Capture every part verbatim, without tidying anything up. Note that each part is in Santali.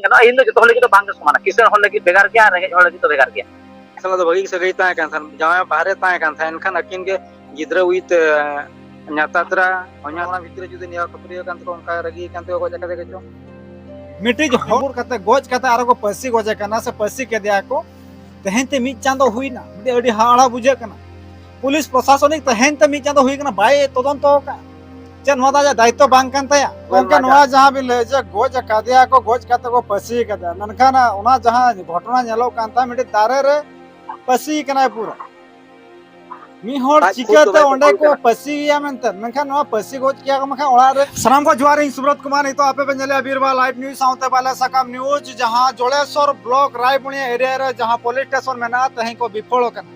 ᱜᱟᱱᱚᱜᱼᱟ, ᱤᱧ ᱫᱚ ᱡᱚᱛᱚ ᱦᱚᱲ ᱞᱟᱹᱜᱤᱫ ᱫᱚ ᱵᱟᱝ ᱜᱮ ᱥᱚᱢᱟᱱᱟ᱾ ᱠᱤᱥᱟᱹᱬ ᱦᱚᱲ ᱞᱟᱹᱜᱤᱫ ᱵᱷᱮᱜᱟᱨ ᱜᱮᱭᱟ, ᱨᱮᱸᱜᱮᱡ ᱦᱚᱲ ᱞᱟᱹᱜᱤᱫ ᱫᱚ ᱵᱷᱮᱜᱟᱨ ᱜᱮᱭᱟ᱾ ᱥᱟᱞᱟ ᱫᱚ ᱵᱷᱟᱹᱜᱤ ᱥᱟᱹᱜᱟᱹᱭ ᱛᱟᱦᱮᱸ ᱠᱟᱱ ᱛᱟᱦᱮᱸᱱ, ᱡᱟᱶᱟᱭ ᱵᱟᱦᱨᱮ ᱛᱟᱦᱮᱸ ᱠᱟᱱ ᱛᱟᱦᱮᱸᱱ, ᱮᱱᱠᱷᱟᱱ ᱟᱹᱠᱤᱱ ᱜᱮ ᱜᱤᱫᱽᱨᱟᱹ ᱩᱭᱤᱛ, ᱮ, ᱧᱟᱛᱟᱛᱨᱟ, ᱚᱱᱟ ᱵᱷᱤᱛᱨᱤ ᱡᱩᱫᱤ ᱱᱤᱭᱟᱹ ᱠᱷᱟᱹᱯᱟᱹᱨᱤᱭᱟᱹ ᱠᱟᱱ ᱛᱮᱠᱚ ᱚᱱᱠᱟ ᱨᱟᱹᱜᱤ ᱠᱟᱱ ᱛᱮᱠᱚ ᱜᱚᱡ ᱟᱠᱟᱫᱮ ᱜᱮᱪᱚ᱾ ᱢᱤᱫᱴᱤᱡ ᱦᱚᱲ ᱠᱟᱛᱮ ᱜᱚᱡ ᱠᱟᱛᱮ ᱟᱨᱚ ᱠᱚ ᱯᱟᱹᱥᱤ ᱜᱚᱡᱮ ᱠᱟᱱᱟ ᱥᱮ ᱯᱟᱹᱥᱤ ᱠᱮᱫᱮᱭᱟ ᱠᱚ᱾ ᱛᱮᱦᱮᱧ ᱛᱮ ᱢᱤᱫ ᱪᱟᱸᱫᱚ ᱦᱩᱭᱱᱟ, ᱢᱤᱫᱴᱤᱡ ᱟᱹᱰᱤ ᱦᱟᱦᱟᱲᱟ ᱵᱩᱡᱷᱟᱹᱜ ᱠᱟᱱᱟ᱾ ᱯᱩᱞᱤᱥ ᱯᱨᱚᱥᱟᱥᱚᱱᱤᱠ ᱛᱮᱦᱮᱧ ᱛᱮ ᱢᱤᱫ ᱪᱟᱸᱫᱚ ᱦᱩᱭ ᱠᱟᱱᱟ, ᱵᱟᱭ ᱛᱚᱫᱚᱱᱛᱚ ᱟᱠᱟᱫ᱾ ᱪᱮᱫ ᱱᱚᱣᱟ ᱫᱚ ᱟᱡᱟᱜ ᱫᱟᱭᱤᱛᱛᱚ ᱵᱟᱝ ᱠᱟᱱ ᱛᱟᱭᱟ? ᱜᱚᱢᱠᱮ, ᱱᱚᱣᱟ ᱡᱟᱦᱟᱸ ᱵᱤᱱ ᱞᱟᱹᱭ ᱡᱮ ᱜᱚᱡ ᱟᱠᱟᱫᱮᱭᱟ ᱠᱚ, ᱜᱚᱡ ᱠᱟᱛᱮ ᱠᱚ ᱯᱟᱹᱥᱤ ᱠᱟᱫᱮᱭᱟ, ᱢᱮᱱᱠᱷᱟᱱ ᱚᱱᱟ ᱡᱟᱦᱟᱸ ᱜᱷᱚᱴᱚᱱᱟ ᱧᱮᱞᱚᱜ ᱠᱟᱱ ᱛᱟᱦᱮᱸ, ᱢᱤᱫᱴᱤᱡ ᱫᱟᱨᱮ ᱨᱮ ᱯᱟᱹᱥᱤ ᱠᱟᱱᱟᱭ ᱯᱩᱨᱟᱹ᱾ ᱢᱤᱫ ᱦᱚᱲ ᱟᱡ ᱠᱷᱩᱫ ᱫᱚ ᱪᱤᱠᱟᱹᱛᱮ ᱵᱟᱭ ᱚᱸᱰᱮ ᱯᱟᱹᱥᱤ ᱠᱚ ᱠᱟᱱᱟ᱾ ᱯᱟᱹᱥᱤᱭᱮᱭᱟ ᱢᱮᱱᱛᱮ? ᱢᱮᱱᱠᱷᱟᱱ ᱱᱚᱣᱟ ᱯᱟᱹᱥᱤ ᱜᱚᱡ ᱠᱮᱭᱟ ᱠᱚ, ᱢᱮᱱᱠᱷᱟᱱ ᱚᱲᱟᱜ ᱨᱮ᱾ ᱥᱟᱱᱟᱢ ᱠᱚ ᱡᱚᱦᱟᱨ, ᱤᱧ ᱥᱩᱵᱨᱚᱛ ᱠᱩᱢᱟᱨ᱾ ᱱᱤᱛᱚᱜ ᱟᱯᱮ ᱯᱮ ᱧᱮᱞᱮᱜᱼᱟ ᱵᱤᱨᱵᱟᱦᱟ ᱞᱟᱭᱤᱵᱷ ᱱᱤᱭᱩᱡᱽ ᱥᱟᱶᱛᱮ ᱵᱟᱞᱮ ᱥᱟᱠᱟᱢ ᱱᱤᱭᱩᱡᱽ, ᱡᱟᱦᱟᱸ ᱡᱚᱲᱮᱥᱚᱨ ᱵᱞᱚᱠ ᱨᱟᱭᱵᱩᱱᱤᱭᱟ ᱮᱨᱤᱭᱟ ᱨᱮ ᱡᱟᱦᱟᱸ ᱯᱩᱞᱤᱥ ᱥᱴᱮᱥᱚᱱ ᱢᱮᱱᱟᱜᱼᱟ, ᱛᱮᱦᱮᱧ ᱠᱚ ᱵᱤᱯᱷᱚᱞ ᱟᱠᱟᱱᱟ᱾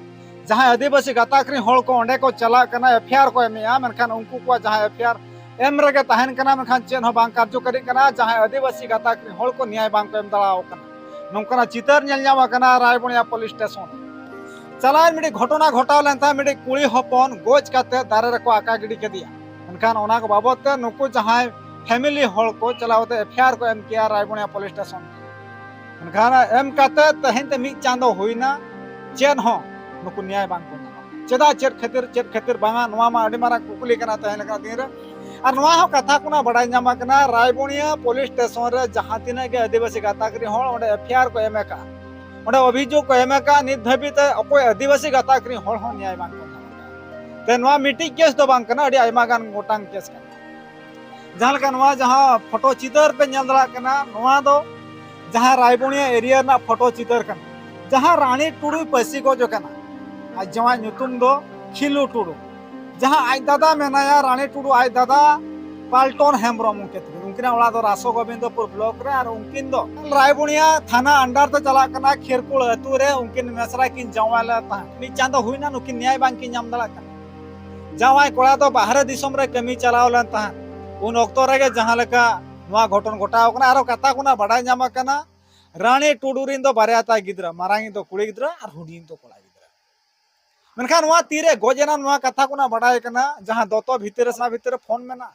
ᱡᱟᱦᱟᱸᱭ ᱟᱹᱫᱤᱵᱟᱹᱥᱤ ᱜᱟᱛᱟᱠ ᱨᱮᱱ ᱦᱚᱲ ᱠᱚ ᱚᱸᱰᱮ ᱠᱚ ᱪᱟᱞᱟᱜ ᱠᱟᱱᱟ, ᱮᱯᱷ ᱟᱭ ᱟᱨ ᱠᱚ ᱮᱢᱮᱜᱼᱟ, ᱢᱮᱱᱠᱷᱟᱱ ᱩᱱᱠᱩ ᱠᱚᱣᱟᱜ ᱡᱟᱦᱟᱸ ᱮᱯᱷ ᱟᱭ ᱟᱨ ᱮᱢ ᱨᱮᱜᱮ ᱛᱟᱦᱮᱱ ᱠᱟᱱᱟ, ᱢᱮᱱᱠᱷᱟᱱ ᱪᱮᱫ ᱦᱚᱸ ᱵᱟᱝ ᱠᱟᱨᱡᱚᱠᱟᱨᱤᱜ ᱠᱟᱱᱟ᱾ ᱡᱟᱦᱟᱸᱭ ᱟᱹᱫᱤᱵᱟᱹᱥᱤ ᱜᱟᱛᱟᱠ ᱨᱮᱱ ᱦᱚᱲ ᱠᱚ ᱱᱮᱭᱟᱭ ᱵᱟᱝ ᱠᱚ ᱮᱢ ᱫᱟᱲᱮ ᱟᱠᱚ ᱠᱟᱱᱟ᱾ ᱱᱚᱝᱠᱟᱱᱟᱜ ᱪᱤᱛᱟᱹᱨ ᱧᱮᱞ ᱧᱟᱢ ᱟᱠᱟᱱᱟ ᱨᱟᱭᱵᱚᱱᱤᱭᱟ ᱯᱩᱞᱤᱥ ᱥᱴᱮᱥᱚᱱ ᱨᱮ᱾ ᱪᱟᱞᱟᱣᱮᱱ ᱢᱤᱫᱴᱤᱡ ᱜᱷᱚᱴᱚᱱᱟ ᱜᱷᱚᱴᱟᱣ ᱞᱮᱱ ᱛᱟᱦᱮᱸᱫ, ᱢᱤᱫᱴᱤᱡ ᱠᱩᱲᱤ ᱦᱚᱯᱚᱱ ᱜᱚᱡ ᱠᱟᱛᱮ ᱫᱟᱨᱮ ᱨᱮᱠᱚ ᱟᱠᱟ ᱜᱤᱰᱤ ᱠᱮᱫᱮᱭᱟ᱾ ᱢᱮᱱᱠᱷᱟᱱ ᱚᱱᱟ ᱠᱚ ᱵᱟᱵᱚᱫ ᱛᱮ ᱱᱩᱠᱩ ᱡᱟᱦᱟᱸᱭ ᱯᱷᱮᱢᱤᱞᱤ ᱦᱚᱲ ᱠᱚ ᱪᱟᱞᱟᱣ ᱠᱟᱛᱮ ᱮᱯᱷ ᱟᱭ ᱟᱨ ᱠᱚ ᱮᱢ ᱠᱮᱜᱼᱟ ᱨᱟᱭᱵᱚᱱᱤᱭᱟ ᱯᱩᱞᱤᱥ ᱥᱴᱮᱥᱚᱱ ᱨᱮ᱾ ᱢᱮᱱᱠᱷᱟᱱ ᱮᱢ ᱠᱟᱛᱮ ᱛᱮᱦᱮᱧ ᱛᱮ ᱢᱤᱫ ᱪᱟᱸᱫᱚ ᱦᱩᱭᱱᱟ, ᱪᱮᱫ ᱦᱚᱸ ᱱᱩᱠᱩ ᱱᱮᱭᱟᱭ ᱵᱟᱝ ᱠᱚ ᱧᱟᱢᱟ᱾ ᱪᱮᱫᱟᱜ, ᱪᱮᱫ ᱠᱷᱟᱹᱛᱤᱨ, ᱪᱮᱫ ᱠᱷᱟᱹᱛᱤᱨ ᱵᱟᱝᱟ, ᱱᱚᱣᱟ ᱢᱟ ᱟᱹᱰᱤ ᱢᱟᱨᱟᱝ ᱠᱩᱠᱞᱤ ᱠᱟᱱᱟ ᱛᱮᱦᱮᱧ ᱞᱮᱠᱟᱱᱟᱜ ᱫᱤᱱ ᱨᱮ᱾ ᱟᱨ ᱱᱚᱣᱟ ᱦᱚᱸ ᱠᱟᱛᱷᱟ ᱠᱚ ᱱᱟ ᱵᱟᱰᱟᱭ ᱧᱟᱢ ᱟᱠᱟᱱᱟ, ᱨᱟᱭᱵᱚᱱᱤᱭᱟ ᱯᱩᱞᱤᱥ ᱥᱴᱮᱥᱚᱱ ᱨᱮ ᱡᱟᱦᱟᱸ ᱛᱤᱱᱟᱹᱜ ᱜᱮ ᱟᱹᱫᱤᱵᱟᱹᱥᱤ ᱜᱟᱛᱟᱠ ᱨᱮᱱ ᱦᱚᱲ ᱚᱸᱰᱮ ᱮᱯᱷ ᱟᱭ ᱟᱨ ᱠᱚ ᱮᱢ ᱟᱠᱟᱫᱼᱟ, ᱚᱸᱰᱮ ᱚᱵᱷᱤᱡᱳᱜᱽ ᱠᱚ ᱮᱢ ᱟᱠᱟᱫᱼᱟ, ᱱᱤᱛ ᱫᱷᱟᱹᱵᱤᱡ ᱛᱮ ᱚᱠᱚᱭ ᱟᱹᱫᱤᱵᱟᱹᱥᱤ ᱜᱟᱛᱟᱠ ᱨᱮᱱ ᱦᱚᱲ ᱦᱚᱸ ᱱᱮᱭᱟᱭ ᱵᱟᱝ ᱠᱚ ᱧᱟᱢ ᱟᱠᱟᱫᱼᱟ᱾ ᱛᱮ ᱱᱚᱣᱟ ᱢᱤᱫᱴᱤᱡ ᱠᱮᱥ ᱫᱚ ᱵᱟᱝ ᱠᱟᱱᱟ, ᱟᱹᱰᱤ ᱟᱭᱢᱟ ᱜᱟᱱ ᱜᱚᱴᱟᱝ ᱠᱮᱥ ᱠᱟᱱᱟ᱾ ᱡᱟᱦᱟᱸ ᱞᱮᱠᱟ ᱱᱚᱣᱟ ᱡᱟᱦᱟᱸ ᱯᱷᱳᱴᱳ ᱪᱤᱛᱟᱹᱨ ᱯᱮ ᱧᱮᱞ ᱫᱟᱲᱮᱭᱟᱜ ᱠᱟᱱᱟ, ᱱᱚᱣᱟ ᱫᱚ ᱡᱟᱦᱟᱸ ᱨᱟᱭᱵᱚᱱᱤᱭᱟ ᱮᱨᱤᱭᱟ ᱨᱮᱱᱟᱜ ᱯᱷᱳᱴᱳ ᱪᱤᱛᱟᱹᱨ ᱠᱟᱱᱟ, ᱡᱟᱦᱟᱸ ᱨᱟᱱᱤ ᱴᱩᱰᱩᱭ ᱯᱟᱹᱥᱤ ᱜᱚᱡ ᱟᱠᱟᱱᱟ᱾ ᱟᱡ ᱡᱟᱶᱟᱭ ᱧᱩᱛᱩᱢ ᱫᱚ ᱠᱷᱤᱞᱩ ᱴᱩᱰᱩ, ᱡᱟᱦᱟᱸ ᱟᱡ ᱫᱟᱫᱟ ᱢᱮᱱᱟᱭᱟ, ᱨᱟᱱᱤ ᱴᱩᱰᱩ ᱟᱡ ᱫᱟᱫᱟ ᱯᱟᱞᱴᱚᱱ ᱦᱮᱢᱵᱨᱚᱢ ᱩᱱᱠᱤᱱ ᱛᱟᱹᱠᱤᱱ᱾ ᱩᱱᱠᱤᱱᱟᱜ ᱚᱲᱟᱜ ᱫᱚ ᱨᱟᱥᱚ ᱜᱳᱵᱤᱱᱫᱚᱯᱩᱨ ᱵᱞᱚᱠ ᱨᱮ, ᱟᱨ ᱩᱱᱠᱤᱱ ᱫᱚ ᱨᱟᱭᱵᱚᱱᱤᱭᱟ ᱛᱷᱟᱱᱟ under ᱛᱮ ᱪᱟᱞᱟᱜ ᱠᱟᱱᱟ, ᱠᱷᱮᱨᱠᱩᱲ ᱟᱹᱛᱩ ᱨᱮ ᱩᱱᱠᱤᱱ ᱢᱮᱥᱨᱟ ᱠᱤᱱ ᱡᱟᱶᱟᱭ ᱞᱮᱱ ᱛᱟᱦᱮᱸᱫ᱾ ᱢᱤᱫ ᱪᱟᱸᱫᱚ ᱦᱩᱭᱱᱟ, ᱱᱩᱠᱤᱱ ᱱᱮᱭᱟᱭ ᱵᱟᱝᱠᱤᱱ ᱧᱟᱢ ᱫᱟᱲᱮᱭᱟᱜ ᱠᱟᱱᱟ᱾ ᱡᱟᱶᱟᱭ ᱠᱚᱲᱟ ᱫᱚ ᱵᱟᱦᱨᱮ ᱫᱤᱥᱚᱢ ᱨᱮ ᱠᱟᱹᱢᱤ ᱪᱟᱞᱟᱣ ᱞᱮᱱ ᱛᱟᱦᱮᱸᱫ᱾ ᱩᱱ ᱚᱠᱛᱚ ᱨᱮᱜᱮ ᱡᱟᱦᱟᱸ ᱞᱮᱠᱟ ᱱᱚᱣᱟ ᱜᱷᱚᱴᱚᱱ ᱜᱷᱚᱴᱟᱣ ᱠᱟᱱᱟ᱾ ᱟᱨᱚ ᱠᱟᱛᱷᱟ ᱠᱷᱚᱱᱟᱜ ᱵᱟᱰᱟᱭ ᱧᱟᱢ ᱟᱠᱟᱱᱟ, ᱨᱟᱱᱤ ᱴᱩᱰᱩ ᱨᱤᱱ ᱫᱚ ᱵᱟᱨᱭᱟ ᱛᱟᱭ ᱜᱤᱫᱽᱨᱟᱹ, ᱢᱟᱨᱟᱝᱤᱡ ᱫᱚ ᱠᱩᱲᱤ ᱜᱤᱫᱽᱨᱟᱹ ᱟᱨ ᱦᱩᱰᱤᱧ ᱫᱚ ᱠᱚᱲᱟ ᱜᱤᱫᱽᱨᱟᱹ᱾ ᱢᱮᱱᱠᱷᱟᱱ ᱱᱚᱣᱟ ᱛᱤᱨᱮ ᱜᱚᱡ ᱮᱱᱟ, ᱱᱚᱣᱟ ᱠᱟᱛᱷᱟ ᱠᱷᱚᱱᱟᱜ ᱵᱟᱰᱟᱭ ᱠᱟᱱᱟ, ᱡᱟᱦᱟᱸ ᱫᱚᱛᱚ ᱵᱷᱤᱛᱤᱨ ᱨᱮ, ᱥᱟᱱᱟ ᱵᱷᱤᱛᱤᱨ ᱨᱮ ᱯᱷᱳᱱ ᱢᱮᱱᱟᱜᱼᱟ᱾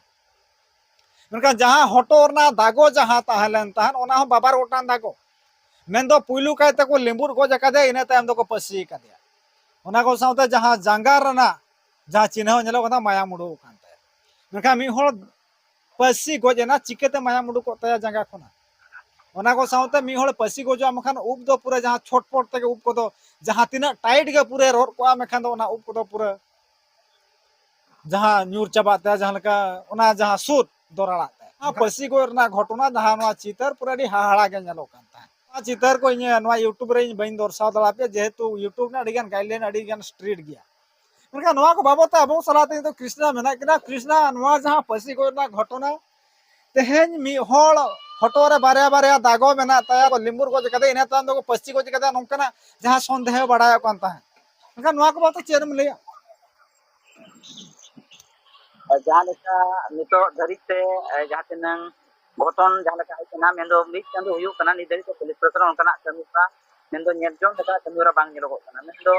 ᱢᱮᱱᱠᱷᱟᱱ ᱡᱟᱦᱟᱸ ᱦᱚᱴᱚᱜ ᱨᱮᱱᱟᱜ ᱫᱟᱜᱚ ᱡᱟᱦᱟᱸ ᱛᱟᱦᱮᱸ ᱞᱮᱱ ᱛᱟᱦᱮᱸᱫ, ᱚᱱᱟ ᱦᱚᱸ ᱵᱟᱵᱟᱨ ᱜᱚᱴᱟᱝ ᱫᱟᱜᱚ᱾ ᱢᱮᱱᱫᱚ ᱯᱩᱭᱞᱩ ᱠᱟᱭ ᱛᱮᱠᱚ ᱞᱤᱸᱵᱩᱫ ᱜᱚᱡ ᱟᱠᱟᱫᱮᱭᱟ, ᱤᱱᱟᱹ ᱛᱟᱭᱚᱢ ᱫᱚᱠᱚ ᱯᱟᱹᱥᱤ ᱟᱠᱟᱫᱮᱭᱟ᱾ ᱚᱱᱟ ᱠᱚ ᱥᱟᱶᱛᱮ ᱡᱟᱦᱟᱸ ᱡᱟᱸᱜᱟ ᱨᱮᱱᱟᱜ ᱡᱟᱦᱟᱸ ᱪᱤᱱᱦᱟᱹ ᱧᱮᱞᱚᱜ ᱠᱟᱱᱟ, ᱢᱟᱭᱟᱢ ᱩᱰᱩᱠ ᱟᱠᱟᱱ ᱛᱟᱭᱟ᱾ ᱢᱮᱱᱠᱷᱟᱱ ᱢᱤᱫ ᱦᱚᱲ ᱯᱟᱹᱥᱤ ᱜᱚᱡ ᱮᱱᱟ, ᱪᱤᱠᱟᱹᱛᱮ ᱢᱟᱭᱟᱢ ᱩᱰᱩᱠᱚᱜ ᱛᱟᱭᱟ ᱡᱟᱸᱜᱟ ᱠᱷᱚᱱᱟᱜ? ᱚᱱᱟ ᱠᱚ ᱥᱟᱶᱛᱮ ᱢᱤᱫ ᱦᱚᱲ ᱯᱟᱹᱥᱤ ᱜᱚᱡᱚᱜᱼᱟ, ᱢᱮᱱᱠᱷᱟᱱ ᱩᱵ ᱫᱚ ᱯᱩᱨᱟᱹ ᱡᱟᱦᱟᱸ ᱪᱷᱚᱴᱯᱚᱴ ᱛᱮᱜᱮ ᱩᱵ ᱠᱚᱫᱚ ᱡᱟᱦᱟᱸ ᱛᱤᱱᱟᱹᱜ ᱴᱟᱭᱤᱴ ᱜᱮ ᱯᱩᱨᱟᱹ ᱨᱚᱜ ᱠᱚᱜᱼᱟ, ᱢᱮᱱᱠᱷᱟᱱ ᱫᱚ ᱚᱱᱟ ᱩᱵ ᱠᱚᱫᱚ ᱯᱩᱨᱟᱹ ᱡᱟᱦᱟᱸ ᱧᱩᱨ ᱪᱟᱵᱟᱜ ᱛᱟᱭᱟ, ᱡᱟᱦᱟᱸ ᱞᱮᱠᱟ ᱚᱱᱟ ᱡᱟᱦᱟᱸ ᱥᱩᱫ ᱫᱚᱨᱟᱲᱟᱜ ᱛᱟᱭᱟ᱾ ᱱᱚᱣᱟ ᱯᱟᱹᱥᱤ ᱜᱚᱡ ᱨᱮᱱᱟᱜ ᱜᱷᱚᱴᱚᱱᱟ ᱡᱟᱦᱟᱸ ᱱᱚᱣᱟ ᱪᱤᱛᱟᱹᱨ ᱯᱩᱨᱟᱹ ᱟᱹᱰᱤ ᱦᱟᱦᱟᱲᱟ ᱜᱮ ᱧᱮᱞᱚᱜ ᱠᱟᱱ ᱛᱟᱦᱮᱸᱫ᱾ ᱱᱚᱣᱟ ᱪᱤᱛᱟᱹᱨ ᱠᱚ ᱤᱧ ᱱᱚᱣᱟ YouTube ᱨᱮ ᱤᱧ ᱵᱟᱹᱧ ᱫᱚᱨᱥᱟᱣ ᱫᱟᱲᱮᱭᱟᱯᱮᱭᱟ, ᱡᱮᱦᱮᱛᱩ YouTube ᱨᱮᱱᱟᱜ ᱟᱹᱰᱤ ᱜᱟᱱ guideline ᱟᱹᱰᱤ ᱜᱟᱱ strict ᱜᱮᱭᱟ᱾ ᱢᱮᱱᱠᱷᱟᱱ ᱱᱚᱣᱟ ᱠᱚ ᱵᱟᱵᱚᱫ ᱛᱮ ᱟᱵᱚ ᱥᱟᱞᱟᱜ ᱛᱮ ᱱᱤᱛᱚᱜ ᱠᱨᱤᱥᱱᱟ ᱢᱮᱱᱟᱭ ᱠᱟᱱᱟ᱾ ᱠᱨᱤᱥᱱᱟ, ᱱᱚᱣᱟ ᱡᱟᱦᱟᱸ ᱯᱟᱹᱥᱤ ᱜᱚᱡ ᱨᱮᱱᱟᱜ ᱜᱷᱚᱴᱚᱱᱟ, ᱛᱮᱦᱮᱧ ᱢᱤᱫ ᱦᱚᱲ ᱦᱚᱴᱚᱜ ᱨᱮ ᱵᱟᱨᱭᱟ ᱵᱟᱨᱭᱟ ᱫᱟᱜᱚ ᱢᱮᱱᱟᱜ ᱛᱟᱭᱟ, ᱞᱤᱢᱵᱩᱨ ᱜᱚᱡ ᱠᱟᱫᱮ, ᱤᱱᱟᱹ ᱛᱟᱭᱚᱢ ᱫᱚᱠᱚ ᱯᱟᱹᱥᱤ ᱜᱚᱡ ᱠᱟᱫᱮ, ᱱᱚᱝᱠᱟᱱᱟᱜ ᱡᱟᱦᱟᱸ ᱥᱚᱱᱫᱮᱦᱚ ᱵᱟᱲᱟᱭᱚᱜ ᱠᱟᱱ ᱛᱟᱦᱮᱸᱫ᱾ ᱢᱮᱱᱠᱷᱟᱱ ᱱᱚᱣᱟ ᱠᱚ ᱵᱟᱵᱚᱫ ᱛᱮ ᱪᱮᱫ ᱮᱢ ᱞᱟᱹᱭᱟ? ᱡᱟᱦᱟᱸ ᱞᱮᱠᱟ ᱱᱤᱛᱚᱜ ᱫᱷᱟᱹᱨᱤᱡ ᱛᱮ, ᱮ, ᱡᱟᱦᱟᱸ ᱛᱤᱱᱟᱹᱝ ᱜᱷᱚᱴᱚᱱ ᱡᱟᱦᱟᱸ ᱞᱮᱠᱟ ᱦᱮᱡ ᱮᱱᱟ, ᱢᱮᱱᱫᱚ ᱢᱤᱫ ᱪᱟᱸᱫᱳ ᱦᱩᱭᱩᱜ ᱠᱟᱱᱟ, ᱱᱤᱛ ᱫᱷᱟᱹᱨᱤᱡ ᱛᱮ ᱯᱩᱞᱤᱥ ᱯᱨᱚᱥᱟᱥᱚᱱ ᱚᱱᱠᱟᱱᱟᱜ ᱠᱟᱹᱢᱤ ᱦᱚᱨᱟ, ᱢᱮᱱᱫᱚ ᱧᱮᱞ ᱡᱚᱝ ᱞᱮᱠᱟ ᱠᱟᱹᱢᱤ ᱦᱚᱨᱟ ᱵᱟᱝ ᱧᱮᱞᱚᱜᱚᱜ ᱠᱟᱱᱟ᱾ ᱢᱮᱱᱫᱚ,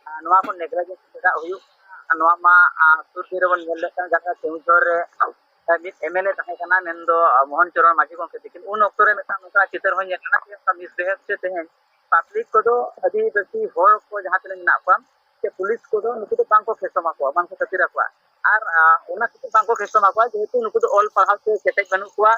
ᱟ, ᱱᱚᱣᱟ ᱠᱚ ᱱᱮᱜᱽᱞᱤᱡᱮᱱᱥ ᱪᱮᱫᱟᱜ ᱦᱩᱭᱩᱜ ᱠᱟᱱᱟ, ᱱᱚᱣᱟ ᱢᱟ, ᱟ, ᱥᱩᱨ ᱫᱤᱱ ᱨᱮᱵᱚᱱ ᱧᱮᱞ ᱞᱮᱫ ᱠᱟᱱ, ᱡᱟᱦᱟᱸ ᱞᱮᱠᱟ ᱠᱮᱣᱩᱡᱷᱚᱨ ᱨᱮ, ᱟ, ᱢᱤᱫ ᱮᱢ ᱮᱞ ᱮ ᱛᱟᱦᱮᱸ ᱠᱟᱱᱟ, ᱢᱮᱱᱫᱚ, ᱟ, ᱢᱳᱦᱚᱱ ᱪᱚᱨᱚᱬ ᱢᱟᱹᱡᱷᱤ ᱜᱚᱢᱠᱮ ᱛᱤᱠᱤᱱ, ᱩᱱ ᱚᱠᱛᱚ ᱨᱮ ᱢᱤᱫᱴᱟᱝ ᱱᱚᱝᱠᱟ ᱪᱤᱛᱟᱹᱨ ᱦᱚᱸ ᱧᱮᱞ ᱞᱮᱱᱟ ᱡᱮ ᱚᱱᱠᱟ ᱢᱤᱥᱵᱤᱦᱮᱵᱽ ᱥᱮ ᱛᱮᱦᱮᱧ ᱯᱟᱵᱽᱞᱤᱠ ᱠᱚᱫᱚ ᱟᱹᱫᱤᱵᱟᱹᱥᱤ ᱦᱚᱲ ᱠᱚ ᱡᱟᱦᱟᱸ ᱛᱤᱱᱟᱹᱜ ᱢᱮᱱᱟᱜ ᱠᱚᱣᱟ, ᱥᱮ ᱯᱩᱞᱤᱥ ᱠᱚᱫᱚ ᱱᱩᱠᱩ ᱫᱚ ᱵᱟᱝᱠᱚ ᱠᱷᱮᱥᱚᱢ ᱟᱠᱚᱣᱟ, ᱵᱟᱝᱠᱚ ᱠᱷᱟᱹᱛᱤᱨ ᱟᱠᱚᱣᱟ᱾ ᱟᱨ, ᱟ, ᱚᱱᱟ ᱠᱷᱟᱹᱛᱤᱨ ᱵᱟᱝᱠᱚ ᱠᱷᱮᱥᱚᱢ ᱟᱠᱚᱣᱟ, ᱡᱮᱦᱮᱛᱩ ᱱᱩᱠᱩ ᱫᱚ ᱚᱞ ᱯᱟᱲᱦᱟᱣ ᱛᱮ ᱠᱮᱴᱮᱡ ᱵᱟᱹᱱᱩᱜ ᱠᱚᱣᱟ,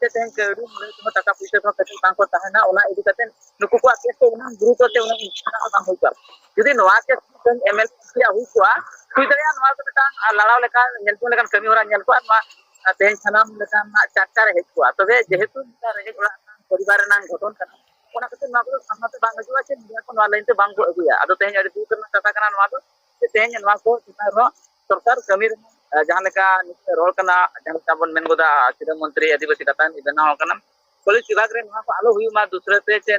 ᱥᱮ ᱛᱮᱦᱮᱧ ᱠᱟᱹᱣᱰᱤ ᱢᱩᱨᱟᱹᱭ ᱛᱮᱦᱚᱸ ᱴᱟᱠᱟ ᱯᱩᱭᱥᱟᱹ ᱛᱮᱦᱚᱸ ᱠᱮᱴᱮᱡ ᱵᱟᱝᱠᱚ ᱛᱟᱦᱮᱱᱟ, ᱚᱱᱟ ᱤᱫᱤ ᱠᱟᱛᱮ ᱱᱩᱠᱩ ᱠᱚᱣᱟᱜ ᱠᱮᱥ ᱫᱚ ᱩᱱᱟᱹᱜ ᱜᱩᱨᱩᱛᱚ ᱥᱮ ᱩᱱᱟᱹᱜ ᱤᱢᱯᱚᱨᱴᱮᱱᱴ ᱫᱚ ᱵᱟᱝ ᱦᱩᱭ ᱠᱚᱜᱼᱟ᱾ ᱡᱩᱫᱤ ᱱᱚᱣᱟ ᱠᱮᱥ ᱢᱤᱫᱴᱮᱱ ᱮᱢ ᱮᱞ ᱮ ᱦᱩᱭ ᱠᱚᱜᱼᱟ, ᱦᱩᱭ ᱫᱟᱲᱮᱭᱟᱜᱼᱟ ᱱᱚᱣᱟ ᱫᱚ ᱢᱤᱫᱴᱟᱝ ᱞᱟᱲᱟᱣ ᱞᱮᱠᱟ, ᱧᱮᱞ ᱡᱚᱝ ᱞᱮᱠᱟᱱ ᱠᱟᱹᱢᱤ ᱦᱚᱨᱟ ᱧᱮᱞ ᱠᱚᱜᱼᱟ, ᱱᱚᱣᱟ ᱛᱮᱦᱮᱧ ᱥᱟᱱᱟᱢ ᱞᱮᱠᱟᱱᱟᱜ ᱪᱟᱨᱪᱟ ᱨᱮ ᱦᱮᱡ ᱠᱚᱜᱼᱟ᱾ ᱛᱚᱵᱮ ᱡᱮᱦᱮᱛᱩ ᱢᱤᱫᱴᱟᱝ ᱨᱮᱸᱜᱮᱡ ᱚᱲᱟᱜ ᱨᱮᱱᱟᱜ ᱯᱚᱨᱤᱵᱟᱨ ᱨᱮᱱᱟᱜ ᱜᱷᱚᱴᱚᱱ ᱠᱟᱱᱟ, ᱚᱱᱟ ᱠᱷᱟᱹᱛᱤᱨ ᱱᱚᱣᱟ ᱠᱚᱫᱚ ᱥᱟᱢᱱᱟ ᱛᱮ ᱵᱟᱝ ᱦᱤᱡᱩᱜᱼᱟ, ᱥᱮ ᱢᱤᱰᱤᱭᱟ ᱠᱚ ᱱᱚᱣᱟ ᱞᱟᱭᱤᱱ ᱛᱮ ᱵᱟᱝ ᱠᱚ ᱟᱹᱜᱩᱭᱟ᱾ ᱟᱫᱚ ᱛᱮᱦᱮᱧ ᱟᱹᱰᱤ ᱫᱩᱠ ᱨᱮᱱᱟᱜ ᱠᱟᱛᱷᱟ ᱠᱟᱱᱟ ᱱᱚᱣᱟ ᱫᱚ, ᱡᱮ ᱛᱮᱦᱮᱧ ᱱᱚᱣᱟ ᱠᱚ ᱪᱮᱛᱟᱱ ᱨᱮᱦᱚᱸ ᱥᱚᱨᱠᱟᱨ ᱠᱟᱹᱢᱤ ᱨᱮ, ᱮ, ᱡᱟᱦᱟᱸ ᱞᱮᱠᱟ ᱱᱤᱛᱚᱜ ᱨᱚᱲ ᱠᱟᱱᱟ, ᱡᱟᱦᱟᱸ ᱞᱮᱠᱟ ᱵᱚᱱ ᱢᱮᱱ ᱜᱚᱫᱟ, ᱥᱤᱨᱟᱹ ᱢᱚᱱᱛᱨᱤ ᱟᱹᱫᱤᱵᱟᱹᱥᱤ ᱠᱟᱛᱷᱟ ᱵᱮᱱᱟᱣ ᱟᱠᱟᱱᱟ᱾ ᱯᱩᱞᱤᱥ ᱵᱤᱵᱷᱟᱜᱽ ᱨᱮ ᱱᱚᱣᱟ ᱠᱚ ᱟᱞᱚ ᱦᱩᱭᱩᱜ ᱢᱟ, ᱫᱩᱥᱨᱟᱹ ᱛᱮ ᱪᱮ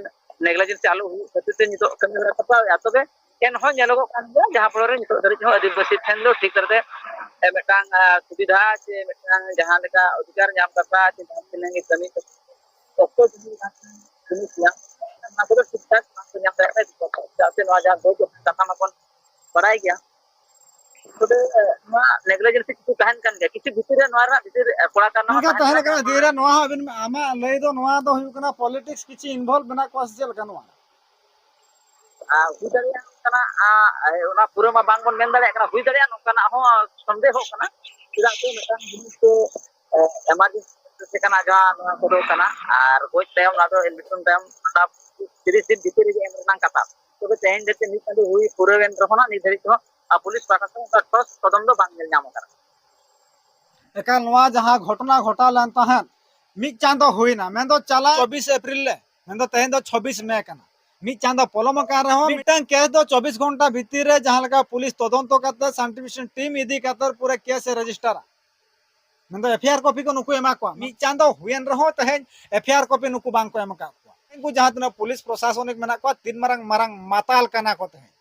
ᱱᱮᱜᱽᱞᱤᱡᱮᱱᱥᱤ ᱟᱞᱚ ᱦᱩᱭᱩᱜ ᱠᱷᱟᱹᱛᱤᱨ ᱛᱮ ᱱᱤᱛᱚᱜ ᱠᱟᱹᱢᱤ ᱦᱚᱨᱟ ᱛᱚᱯᱟᱣᱮᱫᱼᱟ᱾ ᱛᱚᱵᱮ ᱮᱱᱦᱚᱸ ᱧᱮᱞᱚᱜᱚᱜ ᱠᱟᱱ ᱜᱮᱭᱟ, ᱡᱟᱦᱟᱸ ᱯᱷᱚᱞᱚ ᱨᱮ ᱱᱤᱛᱚᱜ ᱫᱷᱟᱹᱨᱤᱡ ᱦᱚᱸ ᱟᱹᱫᱤᱵᱟᱹᱥᱤ ᱴᱷᱮᱱ ᱫᱚ ᱴᱷᱤᱠ ᱛᱟᱨᱟᱛᱮ, ᱮ, ᱢᱤᱫᱴᱟᱝ, ᱮ, ᱥᱩᱵᱤᱫᱷᱟ ᱥᱮ ᱢᱤᱫᱴᱟᱝ ᱡᱟᱦᱟᱸ ᱞᱮᱠᱟ ᱚᱫᱷᱤᱠᱟᱨ ᱧᱟᱢ ᱠᱟᱛᱷᱟ ᱥᱮ ᱡᱟᱦᱟᱸ ᱛᱤᱱᱟᱹᱜ ᱜᱮ ᱠᱟᱹᱢᱤ ᱚᱠᱛᱚ ᱡᱩᱫᱤ ᱡᱟᱦᱟᱸ ᱡᱤᱱᱤᱥ ᱧᱟᱢ, ᱚᱱᱟ ᱠᱚᱫᱚ ᱴᱷᱤᱠ ᱴᱷᱟᱠ ᱵᱟᱝ ᱠᱚ ᱧᱟᱢ ᱫᱟᱲᱮᱭᱟᱜ ᱠᱟᱱᱟ᱾ ᱪᱮᱫᱟᱜ ᱥᱮ ᱱᱚᱣᱟ ᱡᱟᱦᱟᱸ ᱵᱳᱭ ᱠᱟᱛᱷᱟ ᱢᱟᱵᱚᱱ ᱵᱟᱲᱟᱭ ᱜᱮᱭᱟ, ᱛᱚᱵᱮ ᱱᱚᱣᱟ ᱱᱮᱜᱽᱞᱤᱡᱮᱱᱥᱤ ᱠᱤᱪᱷᱩ ᱛᱟᱦᱮᱱ ᱠᱟᱱ ᱜᱮᱭᱟ, ᱠᱤᱪᱷᱩ ᱵᱷᱤᱛᱤᱨ ᱨᱮ ᱱᱚᱣᱟ ᱨᱮᱱᱟᱜ ᱵᱷᱤᱛᱤᱨ ᱠᱚᱲᱟ ᱠᱟᱱ ᱱᱚᱣᱟ ᱢᱮᱱᱠᱷᱟᱱ ᱛᱟᱦᱮᱱ ᱛᱟᱦᱮᱸ ᱠᱟᱱᱟ ᱠᱟᱱᱟ᱾ ᱫᱤᱭᱮ ᱨᱮ ᱱᱚᱣᱟ ᱦᱚᱸ ᱟᱵᱤᱱ, ᱟᱢᱟᱜ ᱞᱟᱹᱭ ᱫᱚ ᱱᱚᱣᱟ ᱫᱚ ᱦᱩᱭᱩᱜ ᱠᱟᱱᱟ ᱯᱚᱞᱤᱴᱤᱠᱥ ᱠᱤᱪᱷᱩ ᱤᱱᱵᱷᱚᱞᱵᱷ ᱢᱮᱱᱟᱜ ᱠᱚᱣᱟ ᱥᱮ ᱪᱮᱫ ᱞᱮᱠᱟ ᱱᱚᱣᱟ? ᱟᱨ ᱦᱩᱭ ᱫᱟᱲᱮᱭᱟᱜᱼᱟ ᱱᱚᱝᱠᱟᱱᱟᱜ, ᱟᱨ ᱚᱱᱟ ᱯᱩᱨᱟᱹ ᱢᱟ ᱵᱟᱝᱵᱚᱱ ᱢᱮᱱ ᱫᱟᱲᱮᱭᱟᱜ ᱠᱟᱱᱟ, ᱦᱩᱭ ᱫᱟᱲᱮᱭᱟᱜᱼᱟ ᱱᱚᱝᱠᱟᱱᱟᱜ ᱦᱚᱸ ᱥᱚᱱᱫᱮᱦᱚᱜ ᱠᱟᱱᱟ᱾ ᱪᱮᱫᱟᱜ ᱥᱮ ᱢᱤᱫᱴᱟᱝ ᱡᱤᱱᱤᱥ ᱫᱚ ᱮᱢᱟᱨᱡᱮᱱᱥᱤ ᱠᱟᱱᱟ, ᱡᱟᱦᱟᱸ ᱱᱚᱣᱟ ᱠᱚᱫᱚ ᱠᱟᱱᱟ᱾ ᱟᱨ ᱜᱚᱡ ᱛᱟᱭᱚᱢ ᱟᱫᱚ ᱮᱰᱢᱤᱥᱚᱱ ᱛᱟᱭᱚᱢ ᱚᱱᱟ ᱛᱤᱨᱤᱥ ᱫᱤᱱ ᱵᱷᱤᱛᱤᱨ ᱨᱮᱜᱮ ᱮᱢ ᱨᱮᱱᱟᱜ ᱠᱟᱛᱷᱟ᱾ ᱛᱚᱵᱮ ᱛᱮᱦᱮᱧ ᱡᱟᱛᱮ ᱢᱤᱫ ᱪᱟᱸᱫᱳ ᱦᱩᱭ ᱯᱩᱨᱟᱹᱣᱮᱱ ᱨᱮᱦᱚᱸ ᱱᱟᱜ ᱱᱤᱛ ᱫᱷᱟᱹᱨᱤᱡ ᱛᱮᱦᱚᱸ ᱟᱨ ᱯᱩᱞᱤᱥ ᱯᱟᱦᱴᱟ ᱥᱮᱫ ᱚᱱᱠᱟ ᱴᱷᱚᱥ ᱛᱚᱫᱚᱱᱛᱚ ᱵᱟᱝ ᱧᱮᱞ ᱧᱟᱢ ᱟᱠᱟᱱᱟ᱾ ᱮᱠᱟᱞ ᱱᱚᱣᱟ ᱡᱟᱦᱟᱸ ᱜᱷᱚᱴᱚᱱᱟ ᱜᱷᱚᱴᱟᱣ ᱞᱮᱱ ᱛᱟᱦᱮᱸᱫ ᱢᱤᱫ ᱪᱟᱸᱫᱚ ᱦᱩᱭᱱᱟ, ᱢᱮᱱᱫᱚ ᱪᱟᱞᱟᱣ ᱪᱚᱵᱵᱤᱥ ᱮᱯᱨᱤᱞ ᱨᱮ, ᱢᱮᱱᱫᱚ ᱛᱮᱦᱮᱧ ᱫᱚ ᱪᱷᱚᱵᱵᱤᱥ ᱢᱮ ᱠᱟᱱᱟ᱾ ᱢᱤᱫ ᱪᱟᱸᱫᱚ ᱯᱚᱞᱚᱢ ᱟᱠᱟᱱ ᱨᱮᱦᱚᱸ ᱢᱤᱫᱴᱟᱝ ᱠᱮᱥ ᱫᱚ ᱪᱚᱵᱵᱤᱥ ᱜᱷᱚᱱᱴᱟ ᱵᱷᱤᱛᱤᱨ ᱨᱮ ᱡᱟᱦᱟᱸ ᱞᱮᱠᱟ ᱯᱩᱞᱤᱥ ᱛᱚᱫᱚᱱᱛᱚ ᱠᱟᱛᱮ ᱥᱟᱱᱴᱤᱯᱷᱤᱠᱮᱥᱚᱱ ᱴᱤᱢ ᱤᱫᱤ ᱠᱟᱛᱮ ᱯᱩᱨᱟᱹ ᱠᱮᱥ ᱮ ᱨᱮᱡᱤᱥᱴᱟᱨᱟ, ᱢᱮᱱᱫᱚ ᱮᱯᱷ ᱟᱭ ᱟᱨ ᱠᱚᱯᱤ ᱠᱚ ᱱᱩᱠᱩ ᱮᱢᱟ ᱠᱚᱣᱟ᱾ ᱢᱤᱫ ᱪᱟᱸᱫᱚ ᱦᱩᱭᱮᱱ ᱨᱮᱦᱚᱸ ᱛᱮᱦᱮᱧ ᱮᱯᱷ ᱟᱭ ᱟᱨ ᱠᱚᱯᱤ ᱱᱩᱠᱩ ᱵᱟᱝ ᱠᱚ ᱮᱢ ᱟᱠᱟᱫ ᱠᱚᱣᱟ᱾ ᱩᱱᱠᱩ ᱡᱟᱦᱟᱸ ᱛᱤᱱᱟᱹᱜ ᱯᱩᱞᱤᱥ ᱯᱨᱚᱥᱟᱥᱚᱱᱤᱠ ᱢᱮᱱᱟᱜ ᱠᱚᱣᱟ, ᱛᱤᱱ ᱢᱟᱨᱟᱝ ᱢᱟᱨᱟᱝ ᱢᱟᱛᱟᱞ ᱠᱟᱱᱟ ᱠᱚ ᱛᱮᱦᱮᱧ᱾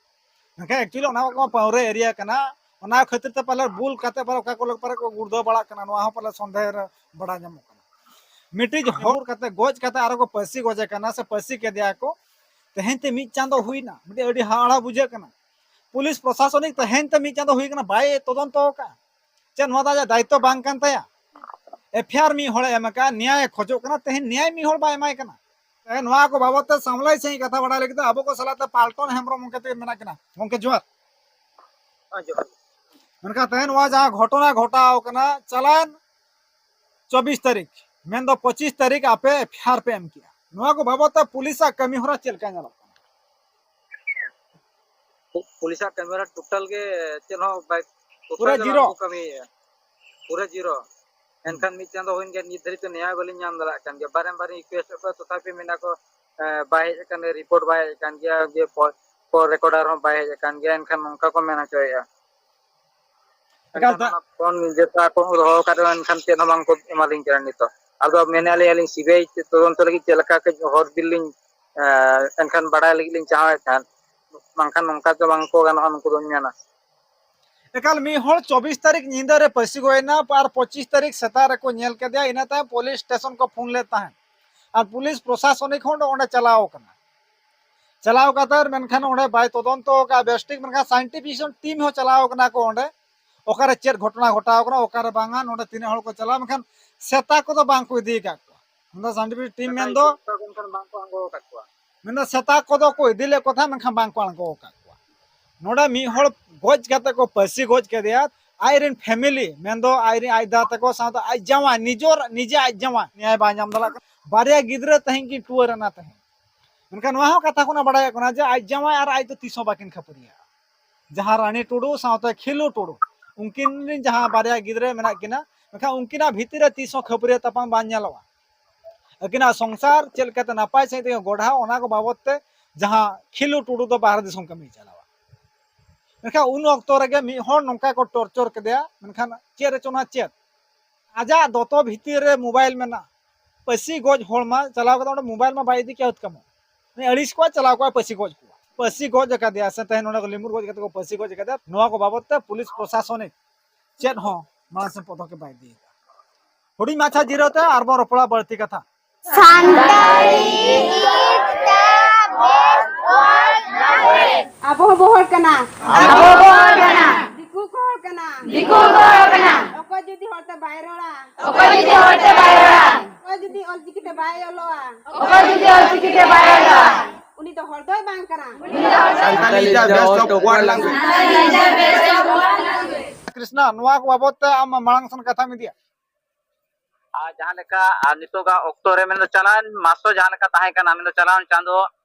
ᱢᱮᱱᱠᱷᱟᱱ ᱮᱠᱪᱩᱭᱮᱞᱤ ᱚᱱᱟ ᱠᱚ ᱯᱟᱹᱣᱨᱟᱹ ᱮᱨᱤᱭᱟ ᱠᱟᱱᱟ, ᱚᱱᱟ ᱠᱷᱟᱹᱛᱤᱨ ᱛᱮ ᱯᱟᱞᱮ ᱵᱩᱞ ᱠᱟᱛᱮ ᱯᱟᱞᱮ ᱚᱠᱟ ᱠᱚ ᱯᱟᱨᱮ ᱠᱚ ᱜᱩᱲᱫᱟᱹ ᱵᱟᱲᱟᱜ ᱠᱟᱱᱟ, ᱱᱚᱣᱟ ᱦᱚᱸ ᱯᱟᱞᱮ ᱥᱚᱱᱫᱮᱦ ᱨᱮ ᱵᱟᱲᱟᱭ ᱧᱟᱢᱚᱜ ᱠᱟᱱᱟ᱾ ᱢᱤᱫᱴᱤᱡ ᱦᱚᱲ ᱠᱟᱛᱮ ᱜᱚᱡ ᱠᱟᱛᱮ ᱟᱨᱚ ᱠᱚ ᱯᱟᱹᱥᱤ ᱜᱚᱡᱮ ᱠᱟᱱᱟ ᱥᱮ ᱯᱟᱹᱥᱤ ᱠᱮᱫᱮᱭᱟ ᱠᱚ, ᱛᱮᱦᱮᱧ ᱛᱮ ᱢᱤᱫ ᱪᱟᱸᱫᱚ ᱦᱩᱭᱱᱟ, ᱢᱤᱫᱴᱤᱡ ᱟᱹᱰᱤ ᱦᱟᱦᱟᱲᱟ ᱵᱩᱡᱷᱟᱹᱜ ᱠᱟᱱᱟ᱾ ᱯᱩᱞᱤᱥ ᱯᱨᱚᱥᱟᱥᱚᱱᱤᱠ ᱛᱮᱦᱮᱧ ᱛᱮ ᱢᱤᱫ ᱪᱟᱸᱫᱚ ᱦᱩᱭ ᱠᱟᱱᱟ, ᱵᱟᱭ ᱛᱚᱫᱚᱱᱛᱚ ᱟᱠᱟᱫᱼᱟ᱾ ᱪᱮᱫ ᱱᱚᱣᱟ ᱫᱚ ᱟᱡᱟᱜ ᱫᱟᱭᱤᱛᱛᱚ ᱵᱟᱝ ᱠᱟᱱ ᱛᱟᱭᱟ? ᱮᱯᱷ ᱟᱭ ᱟᱨ ᱢᱤᱫ ᱦᱚᱲᱮ ᱮᱢ ᱟᱠᱟᱫᱼᱟ, ᱱᱮᱭᱟᱭ ᱮ ᱠᱷᱚᱡᱚᱜ ᱠᱟᱱᱟ, ᱛᱮᱦᱮᱧ ᱱᱮᱭᱟᱭ ᱢᱤᱫ ᱦᱚᱲ ᱵᱟᱭ ᱮᱢᱟᱭ ᱠᱟᱱᱟ᱾ ᱛᱮᱦᱮᱧ ᱱᱚᱣᱟ ᱠᱚ ᱵᱟᱵᱚᱫ ᱛᱮ ᱥᱟᱢᱞᱟᱭ ᱥᱟᱺᱦᱤᱡ ᱠᱟᱛᱷᱟ ᱵᱟᱲᱟᱭ ᱞᱟᱹᱜᱤᱫ ᱛᱮ ᱟᱵᱚ ᱠᱚ ᱥᱟᱞᱟᱜ ᱛᱮ ᱯᱟᱞᱴᱚᱱ ᱦᱮᱢᱵᱨᱚᱢ ᱜᱚᱢᱠᱮ ᱛᱟᱹᱠᱤᱱ ᱢᱮᱱᱟᱜ ᱠᱤᱱᱟ᱾ ᱜᱚᱢᱠᱮ ᱡᱚᱦᱟᱨ᱾ ᱦᱮᱸ, ᱡᱚᱦᱟᱨ᱾ ᱢᱮᱱᱠᱷᱟᱱ ᱛᱮᱦᱮᱧ ᱱᱚᱣᱟ ᱡᱟᱦᱟᱸ ᱜᱷᱚᱴᱚᱱᱟ ᱜᱷᱚᱴᱟᱣ ᱠᱟᱱᱟ, ᱪᱟᱞᱟᱣᱮᱱ ᱪᱚᱵᱵᱤᱥ ᱛᱟᱹᱨᱤᱠᱷ, ᱢᱮᱱᱫᱚ ᱯᱚᱸᱪᱤᱥ ᱛᱟᱹᱨᱤᱠᱷ ᱟᱯᱮ ᱮᱯᱷ ᱟᱭ ᱟᱨ ᱯᱮ ᱮᱢ ᱠᱮᱜᱼᱟ, ᱱᱚᱣᱟ ᱠᱚ ᱵᱟᱵᱚᱫ ᱛᱮ ᱯᱩᱞᱤᱥᱟᱜ ᱠᱟᱹᱢᱤ ᱦᱚᱨᱟ ᱪᱮᱫ ᱞᱮᱠᱟ ᱧᱮᱞᱚᱜ ᱠᱟᱱᱟ? ᱯᱩ-, ᱯᱩᱞᱤᱥᱟᱜ ᱠᱟᱹᱢᱤ ᱦᱚᱨᱟ ᱴᱳᱴᱟᱞ ᱜᱮ ᱪᱮᱫ ᱦᱚᱸ ᱵᱟᱭ, ᱴᱳᱴᱟᱞ ᱯᱩᱨᱟᱹ ᱜᱮ ᱡᱤᱨᱳ᱾ ᱵᱟᱝ ᱠᱚ ᱠᱟᱹᱢᱤᱭᱮᱫᱼᱟ, ᱯᱩᱨᱟᱹ ᱡᱤᱨᱳ᱾ ᱦᱩᱸ᱾ ᱮᱱᱠᱷᱟᱱ ᱢᱤᱫ ᱪᱟᱸᱫᱚ ᱦᱩᱭᱮᱱ ᱜᱮᱭᱟ, ᱱᱤᱛ ᱫᱷᱟᱹᱨᱤᱡ ᱛᱮ ᱱᱮᱭᱟᱣ ᱵᱟᱹᱞᱤᱧ ᱧᱟᱢ ᱫᱟᱲᱮᱭᱟᱜ ᱠᱟᱱ ᱜᱮᱭᱟ᱾ ᱵᱟᱨᱮᱢ ᱵᱟᱨᱮ ᱨᱤᱠᱩᱭᱮᱥᱴ ᱮᱫ ᱠᱚᱣᱟ, ᱛᱚᱛᱷᱟᱯᱤ ᱢᱮᱱᱟ ᱠᱚ, ᱮ, ᱵᱟᱭ ᱦᱮᱡ ᱟᱠᱟᱱ ᱜᱮᱭᱟ, ᱨᱤᱯᱳᱨᱴ ᱵᱟᱭ ᱦᱮᱡ ᱟᱠᱟᱱ ᱜᱮᱭᱟ, ᱡᱮ ᱠᱚᱞ ᱨᱮᱠᱚᱨᱰᱟᱨ ᱦᱚᱸ ᱵᱟᱭ ᱦᱮᱡ ᱟᱠᱟᱱ ᱜᱮᱭᱟ, ᱮᱱᱠᱷᱟᱱ ᱱᱚᱝᱠᱟ ᱠᱚ ᱢᱮᱱ ᱦᱚᱪᱚᱭᱮᱫᱼᱟ᱾ ᱮᱠᱟᱞ ᱮᱱᱠᱷᱟᱱ ᱛᱮ᱾ ᱚᱱᱟ ᱯᱷᱳᱱ ᱡᱮᱴᱟ ᱟᱠᱚ ᱠᱚ ᱫᱚᱦᱚ ᱟᱠᱟᱫ ᱨᱮᱦᱚᱸ ᱮᱱᱠᱷᱟᱱ ᱪᱮᱫ ᱦᱚᱸ ᱵᱟᱝ ᱠᱚ ᱮᱢᱟᱞᱤᱧ ᱠᱟᱱᱟ ᱱᱤᱛᱚᱜ᱾ ᱟᱫᱚ ᱢᱮᱱᱮᱫᱼᱟ ᱞᱤᱧ ᱟᱹᱞᱤᱧ ᱥᱤ ᱵᱤ ᱟᱭ ᱛᱚᱫᱚᱱᱛᱚ ᱞᱟᱹᱜᱤᱫ ᱪᱮᱫ ᱞᱮᱠᱟ ᱠᱟᱹᱡ ᱦᱚᱨ ᱵᱤᱨ ᱞᱤᱧ, ᱮ, ᱮᱱᱠᱷᱟᱱ ᱵᱟᱲᱟᱭ ᱞᱟᱹᱜᱤᱫ ᱞᱤᱧ ᱪᱟᱦᱟᱣᱮᱫ ᱛᱟᱦᱮᱸᱫ, ᱵᱟᱝᱠᱷᱟᱱ ᱱᱚᱝᱠᱟ ᱫᱚ ᱵᱟᱝ ᱠᱚ ᱜᱟᱱᱚᱜᱼᱟ ᱱᱩᱠᱩ ᱫᱚᱧ ᱢᱮᱱᱟ᱾ ᱮᱠᱟᱞ ᱢᱤᱫ ᱦᱚᱲ ᱪᱚᱵᱵᱤᱥ ᱛᱟᱹᱨᱤᱠᱷ ᱧᱤᱫᱟᱹ ᱨᱮ ᱯᱟᱹᱥᱤ ᱜᱚᱡ ᱮᱱᱟ ᱟᱨ ᱯᱚᱸᱪᱤᱥ ᱛᱟᱹᱨᱤᱠᱷ ᱥᱮᱛᱟᱜ ᱨᱮᱠᱚ ᱧᱮᱞ ᱠᱮᱫᱮᱭᱟ, ᱤᱱᱟᱹ ᱛᱟᱭᱚᱢ ᱯᱩᱞᱤᱥ ᱥᱴᱮᱥᱚᱱ ᱠᱚ ᱯᱷᱳᱱ ᱞᱮᱫ ᱛᱟᱦᱮᱸᱫ ᱟᱨ ᱯᱩᱞᱤᱥ ᱯᱨᱚᱥᱟᱥᱚᱱᱤᱠ ᱦᱚᱸ ᱚᱸᱰᱮ ᱪᱟᱞᱟᱣ ᱟᱠᱟᱱᱟ᱾ ᱪᱟᱞᱟᱣ ᱠᱟᱛᱮ ᱢᱮᱱᱠᱷᱟᱱ ᱚᱸᱰᱮ ᱵᱟᱭ ᱛᱚᱫᱚᱱᱛᱚ ᱟᱠᱟᱫ ᱵᱮᱥ ᱴᱷᱤᱠ, ᱢᱮᱱᱠᱷᱟᱱ ᱥᱟᱭᱮᱱᱴᱤᱯᱷᱤᱠ ᱴᱤᱢ ᱦᱚᱸ ᱪᱟᱞᱟᱣ ᱠᱟᱱᱟ ᱠᱚ ᱚᱸᱰᱮ, ᱚᱠᱟᱨᱮ ᱪᱮᱫ ᱜᱷᱚᱴᱚᱱᱟ ᱜᱷᱚᱴᱟᱣ ᱠᱟᱱᱟ, ᱚᱠᱟᱨᱮ ᱵᱟᱝᱟ, ᱱᱚᱸᱰᱮ ᱛᱤᱱᱟᱹᱜ ᱦᱚᱲ ᱠᱚ ᱪᱟᱞᱟᱣ, ᱢᱮᱱᱠᱷᱟᱱ ᱥᱮᱛᱟ ᱠᱚᱫᱚ ᱵᱟᱝ ᱠᱚ ᱤᱫᱤ ᱟᱠᱟᱫ ᱠᱚᱣᱟ᱾ ᱚᱱᱟ ᱥᱟᱭᱮᱱᱴᱤᱯᱷᱤᱠ ᱴᱤᱢ ᱢᱮᱱᱫᱚ ᱢᱮᱱᱫᱟ ᱥᱮᱛᱟ ᱠᱚᱫᱚ ᱠᱚ ᱤᱫᱤ ᱞᱮᱫ ᱠᱚ ᱛᱟᱦᱮᱸᱫ, ᱢᱮᱱᱠᱷᱟᱱ ᱵᱟᱝ ᱠᱚ ᱟᱬᱜᱚ ᱟᱠᱟᱫ ᱠᱚᱣᱟ᱾ ᱱᱚᱰᱮ ᱢᱤᱫ ᱦᱚᱲ ᱜᱚᱡ ᱠᱟᱛᱮ ᱠᱚ ᱯᱟᱹᱥᱤ ᱜᱚᱡ ᱠᱮᱫᱮᱭᱟ, ᱟᱡᱨᱮᱱ ᱯᱷᱮᱢᱮᱞᱤ ᱢᱮᱱᱫᱚ ᱟᱡᱨᱮᱱ ᱟᱡ ᱫᱟᱫᱟ ᱛᱟᱠᱚ ᱥᱟᱶᱛᱮ ᱟᱡ ᱡᱟᱶᱟᱭ, ᱱᱤᱡᱚᱨ ᱱᱤᱡᱮ ᱟᱡ ᱡᱟᱶᱟᱭ ᱱᱮᱭᱟᱭ ᱵᱟᱭ ᱧᱟᱢ ᱫᱟᱲᱮᱭᱟᱜ ᱠᱟᱱᱟ᱾ ᱵᱟᱨᱭᱟ ᱜᱤᱫᱽᱨᱟᱹ ᱛᱟᱦᱮᱸ ᱠᱤᱱ ᱴᱩᱣᱟᱹᱨ ᱮᱱᱟ ᱛᱟᱦᱮᱸᱫ᱾ ᱢᱮᱱᱠᱷᱟᱱ ᱱᱚᱣᱟ ᱦᱚᱸ ᱠᱟᱛᱷᱟ ᱠᱷᱚᱱᱟᱜ ᱵᱟᱲᱟᱭᱚᱜ ᱠᱟᱱᱟ ᱡᱮ ᱟᱡ ᱡᱟᱶᱟᱭ ᱟᱨ ᱟᱡ ᱫᱚ ᱛᱤᱥ ᱦᱚᱸ ᱵᱟᱹᱠᱤᱱ ᱠᱷᱟᱹᱯᱟᱹᱨᱤᱭᱟ᱾ ᱡᱟᱦᱟᱸ ᱨᱟᱱᱤ ᱴᱩᱰᱩ ᱥᱟᱶᱛᱮ ᱠᱷᱤᱞᱩ ᱴᱩᱰᱩ, ᱩᱱᱠᱤᱱ ᱨᱮᱱ ᱡᱟᱦᱟᱸ ᱵᱟᱨᱭᱟ ᱜᱤᱫᱽᱨᱟᱹ ᱢᱮᱱᱟᱜ ᱠᱤᱱᱟ, ᱢᱮᱱᱠᱷᱟᱱ ᱩᱱᱠᱤᱱᱟᱜ ᱵᱷᱤᱛᱤᱨ ᱨᱮ ᱛᱤᱥ ᱦᱚᱸ ᱠᱷᱟᱹᱯᱟᱹᱨᱤᱭᱟᱹ ᱛᱟᱯᱟᱢ ᱵᱟᱝ ᱧᱮᱞᱚᱜᱼᱟ᱾ ᱟᱹᱠᱤᱱᱟᱜ ᱥᱚᱝᱥᱟᱨ ᱪᱮᱫ ᱞᱮᱠᱟᱛᱮ ᱱᱟᱯᱟᱭ ᱥᱟᱺᱦᱤᱡ ᱛᱮᱠᱤᱱ ᱜᱚᱲᱦᱟᱣ, ᱚᱱᱟ ᱠᱚ ᱵᱟᱵᱚᱫ ᱛᱮ ᱡᱟᱦᱟᱸ ᱠᱷᱤᱞᱩ ᱴᱩᱰᱩ ᱫᱚ ᱵᱟᱦᱨᱮ ᱫᱤᱥᱚᱢ ᱠᱟᱹᱢᱤᱭ ᱪᱟᱞᱟᱣᱟ᱾ ᱢᱮᱱᱠᱷᱟᱱ ᱩᱱ ᱚᱠᱛᱚ ᱨᱮᱜᱮ ᱢᱤᱫ ᱦᱚᱲ ᱱᱚᱝᱠᱟ ᱠᱚ ᱴᱚᱨᱪᱚᱨ ᱠᱮᱫᱮᱭᱟ, ᱢᱮᱱᱠᱷᱟᱱ ᱪᱮᱫ ᱨᱮᱪᱚ ᱚᱱᱟ ᱪᱮᱫ, ᱟᱡᱟᱜ ᱫᱚᱛᱚ ᱵᱷᱤᱛᱤᱨ ᱨᱮ ᱢᱳᱵᱟᱭᱤᱞ ᱢᱮᱱᱟᱜᱼᱟ᱾ ᱯᱟᱹᱥᱤ ᱜᱚᱡ ᱦᱚᱲ ᱢᱟ ᱪᱟᱞᱟᱣ ᱠᱟᱛᱮ ᱚᱸᱰᱮ ᱢᱳᱵᱟᱭᱤᱞ ᱢᱟ ᱵᱟᱭ ᱤᱫᱤ ᱠᱮᱭᱟ ᱦᱩᱛ ᱠᱟᱢᱚ᱾ ᱩᱱᱤ ᱟᱹᱲᱤᱥ ᱠᱚᱣᱟ, ᱪᱟᱞᱟᱣ ᱠᱚᱣᱟ ᱯᱟᱹᱥᱤ ᱜᱚᱡ ᱠᱚᱣᱟ᱾ ᱯᱟᱹᱥᱤ ᱜᱚᱡ ᱟᱠᱟᱫᱮᱭᱟ ᱥᱮ ᱛᱮᱦᱮᱧ ᱱᱚᱰᱮ ᱠᱚ ᱞᱤᱢᱩᱨ ᱜᱚᱡ ᱠᱟᱛᱮ ᱠᱚ ᱯᱟᱹᱥᱤ ᱜᱚᱡ ᱟᱠᱟᱫᱮᱭᱟ, ᱱᱚᱣᱟ ᱠᱚ ᱵᱟᱵᱚᱫ ᱛᱮ ᱯᱩᱞᱤᱥ ᱯᱨᱚᱥᱟᱥᱚᱱᱤᱠ ᱪᱮᱫ ᱦᱚᱸ ᱢᱟᱲᱟᱝ ᱥᱮᱫ ᱯᱚᱫᱚᱠᱷᱮᱯ ᱵᱟᱭ ᱤᱫᱤᱭᱮᱫᱟ᱾ ᱦᱩᱰᱤᱧ ᱢᱟᱪᱷᱟ ᱡᱤᱨᱟᱹᱣ ᱛᱮ ᱟᱨᱵᱚᱱ ᱨᱚᱯᱚᱲᱟ ᱵᱟᱹᱲᱛᱤ ᱠᱟᱛᱷᱟ᱾ Santali is the best word language. ᱟᱵᱚ ᱦᱚᱸᱵᱚ ᱦᱚᱲ ᱠᱟᱱᱟ᱾ ᱟᱵᱚ ᱦᱚᱸᱵᱚ ᱦᱚᱲ ᱠᱟᱱᱟ᱾ ᱫᱤᱠᱩ ᱠᱚ ᱦᱚᱲ ᱠᱟᱱᱟ᱾ ᱫᱤᱠᱩ ᱠᱚ ᱦᱚᱲ ᱠᱟᱱᱟ᱾ ᱚᱠᱚᱭ ᱡᱩᱫᱤ ᱦᱚᱲᱛᱮ ᱵᱟᱭ ᱨᱚᱲᱟ᱾ ᱚᱠᱚᱭ ᱡᱩᱫᱤ ᱦᱚᱲᱛᱮ ᱵᱟᱭ ᱨᱚᱲᱟ᱾ ᱚᱠᱚᱭ ᱡᱩᱫᱤ ᱚᱞᱪᱤᱠᱤ ᱛᱮ ᱵᱟᱭ ᱚᱞᱚᱜᱼᱟ᱾ ᱚᱠᱚᱭ ᱡᱩᱫᱤ ᱚᱞᱪᱤᱠᱤ ᱛᱮ ᱵᱟᱭ ᱚᱞᱚᱜᱼᱟ᱾ ᱩᱱᱤ ᱫᱚ ᱦᱚᱲ ᱫᱚᱭ ᱵᱟᱝ ᱠᱟᱱᱟ᱾ Santali is the best of word language. Krishna, ᱱᱚᱣᱟ ᱠᱚ ᱵᱟᱵᱚᱫ ᱛᱮ ᱟᱢ ᱢᱟᱲᱟᱝ ᱥᱮᱱ ᱠᱟᱛᱷᱟᱢ ᱤᱫᱤᱭᱟ᱾ ᱟᱨ ᱡᱟᱦᱟᱸ ᱞᱮᱠᱟ, ᱟᱨ ᱱᱤᱛᱚᱜᱟᱜ ᱚᱠᱛᱚ ᱨᱮ ᱢᱮᱱᱫᱚ ᱪᱟᱞᱟᱣᱮᱱ ᱢᱟᱥ ᱫᱚ ᱡᱟᱦᱟᱸ ᱞᱮᱠᱟ ᱛᱟᱦᱮᱸ ᱠᱟᱱᱟ, ᱢᱮᱱᱫᱚ ᱪᱟᱞᱟᱣᱮᱱ ᱪᱟᱸᱫᱚ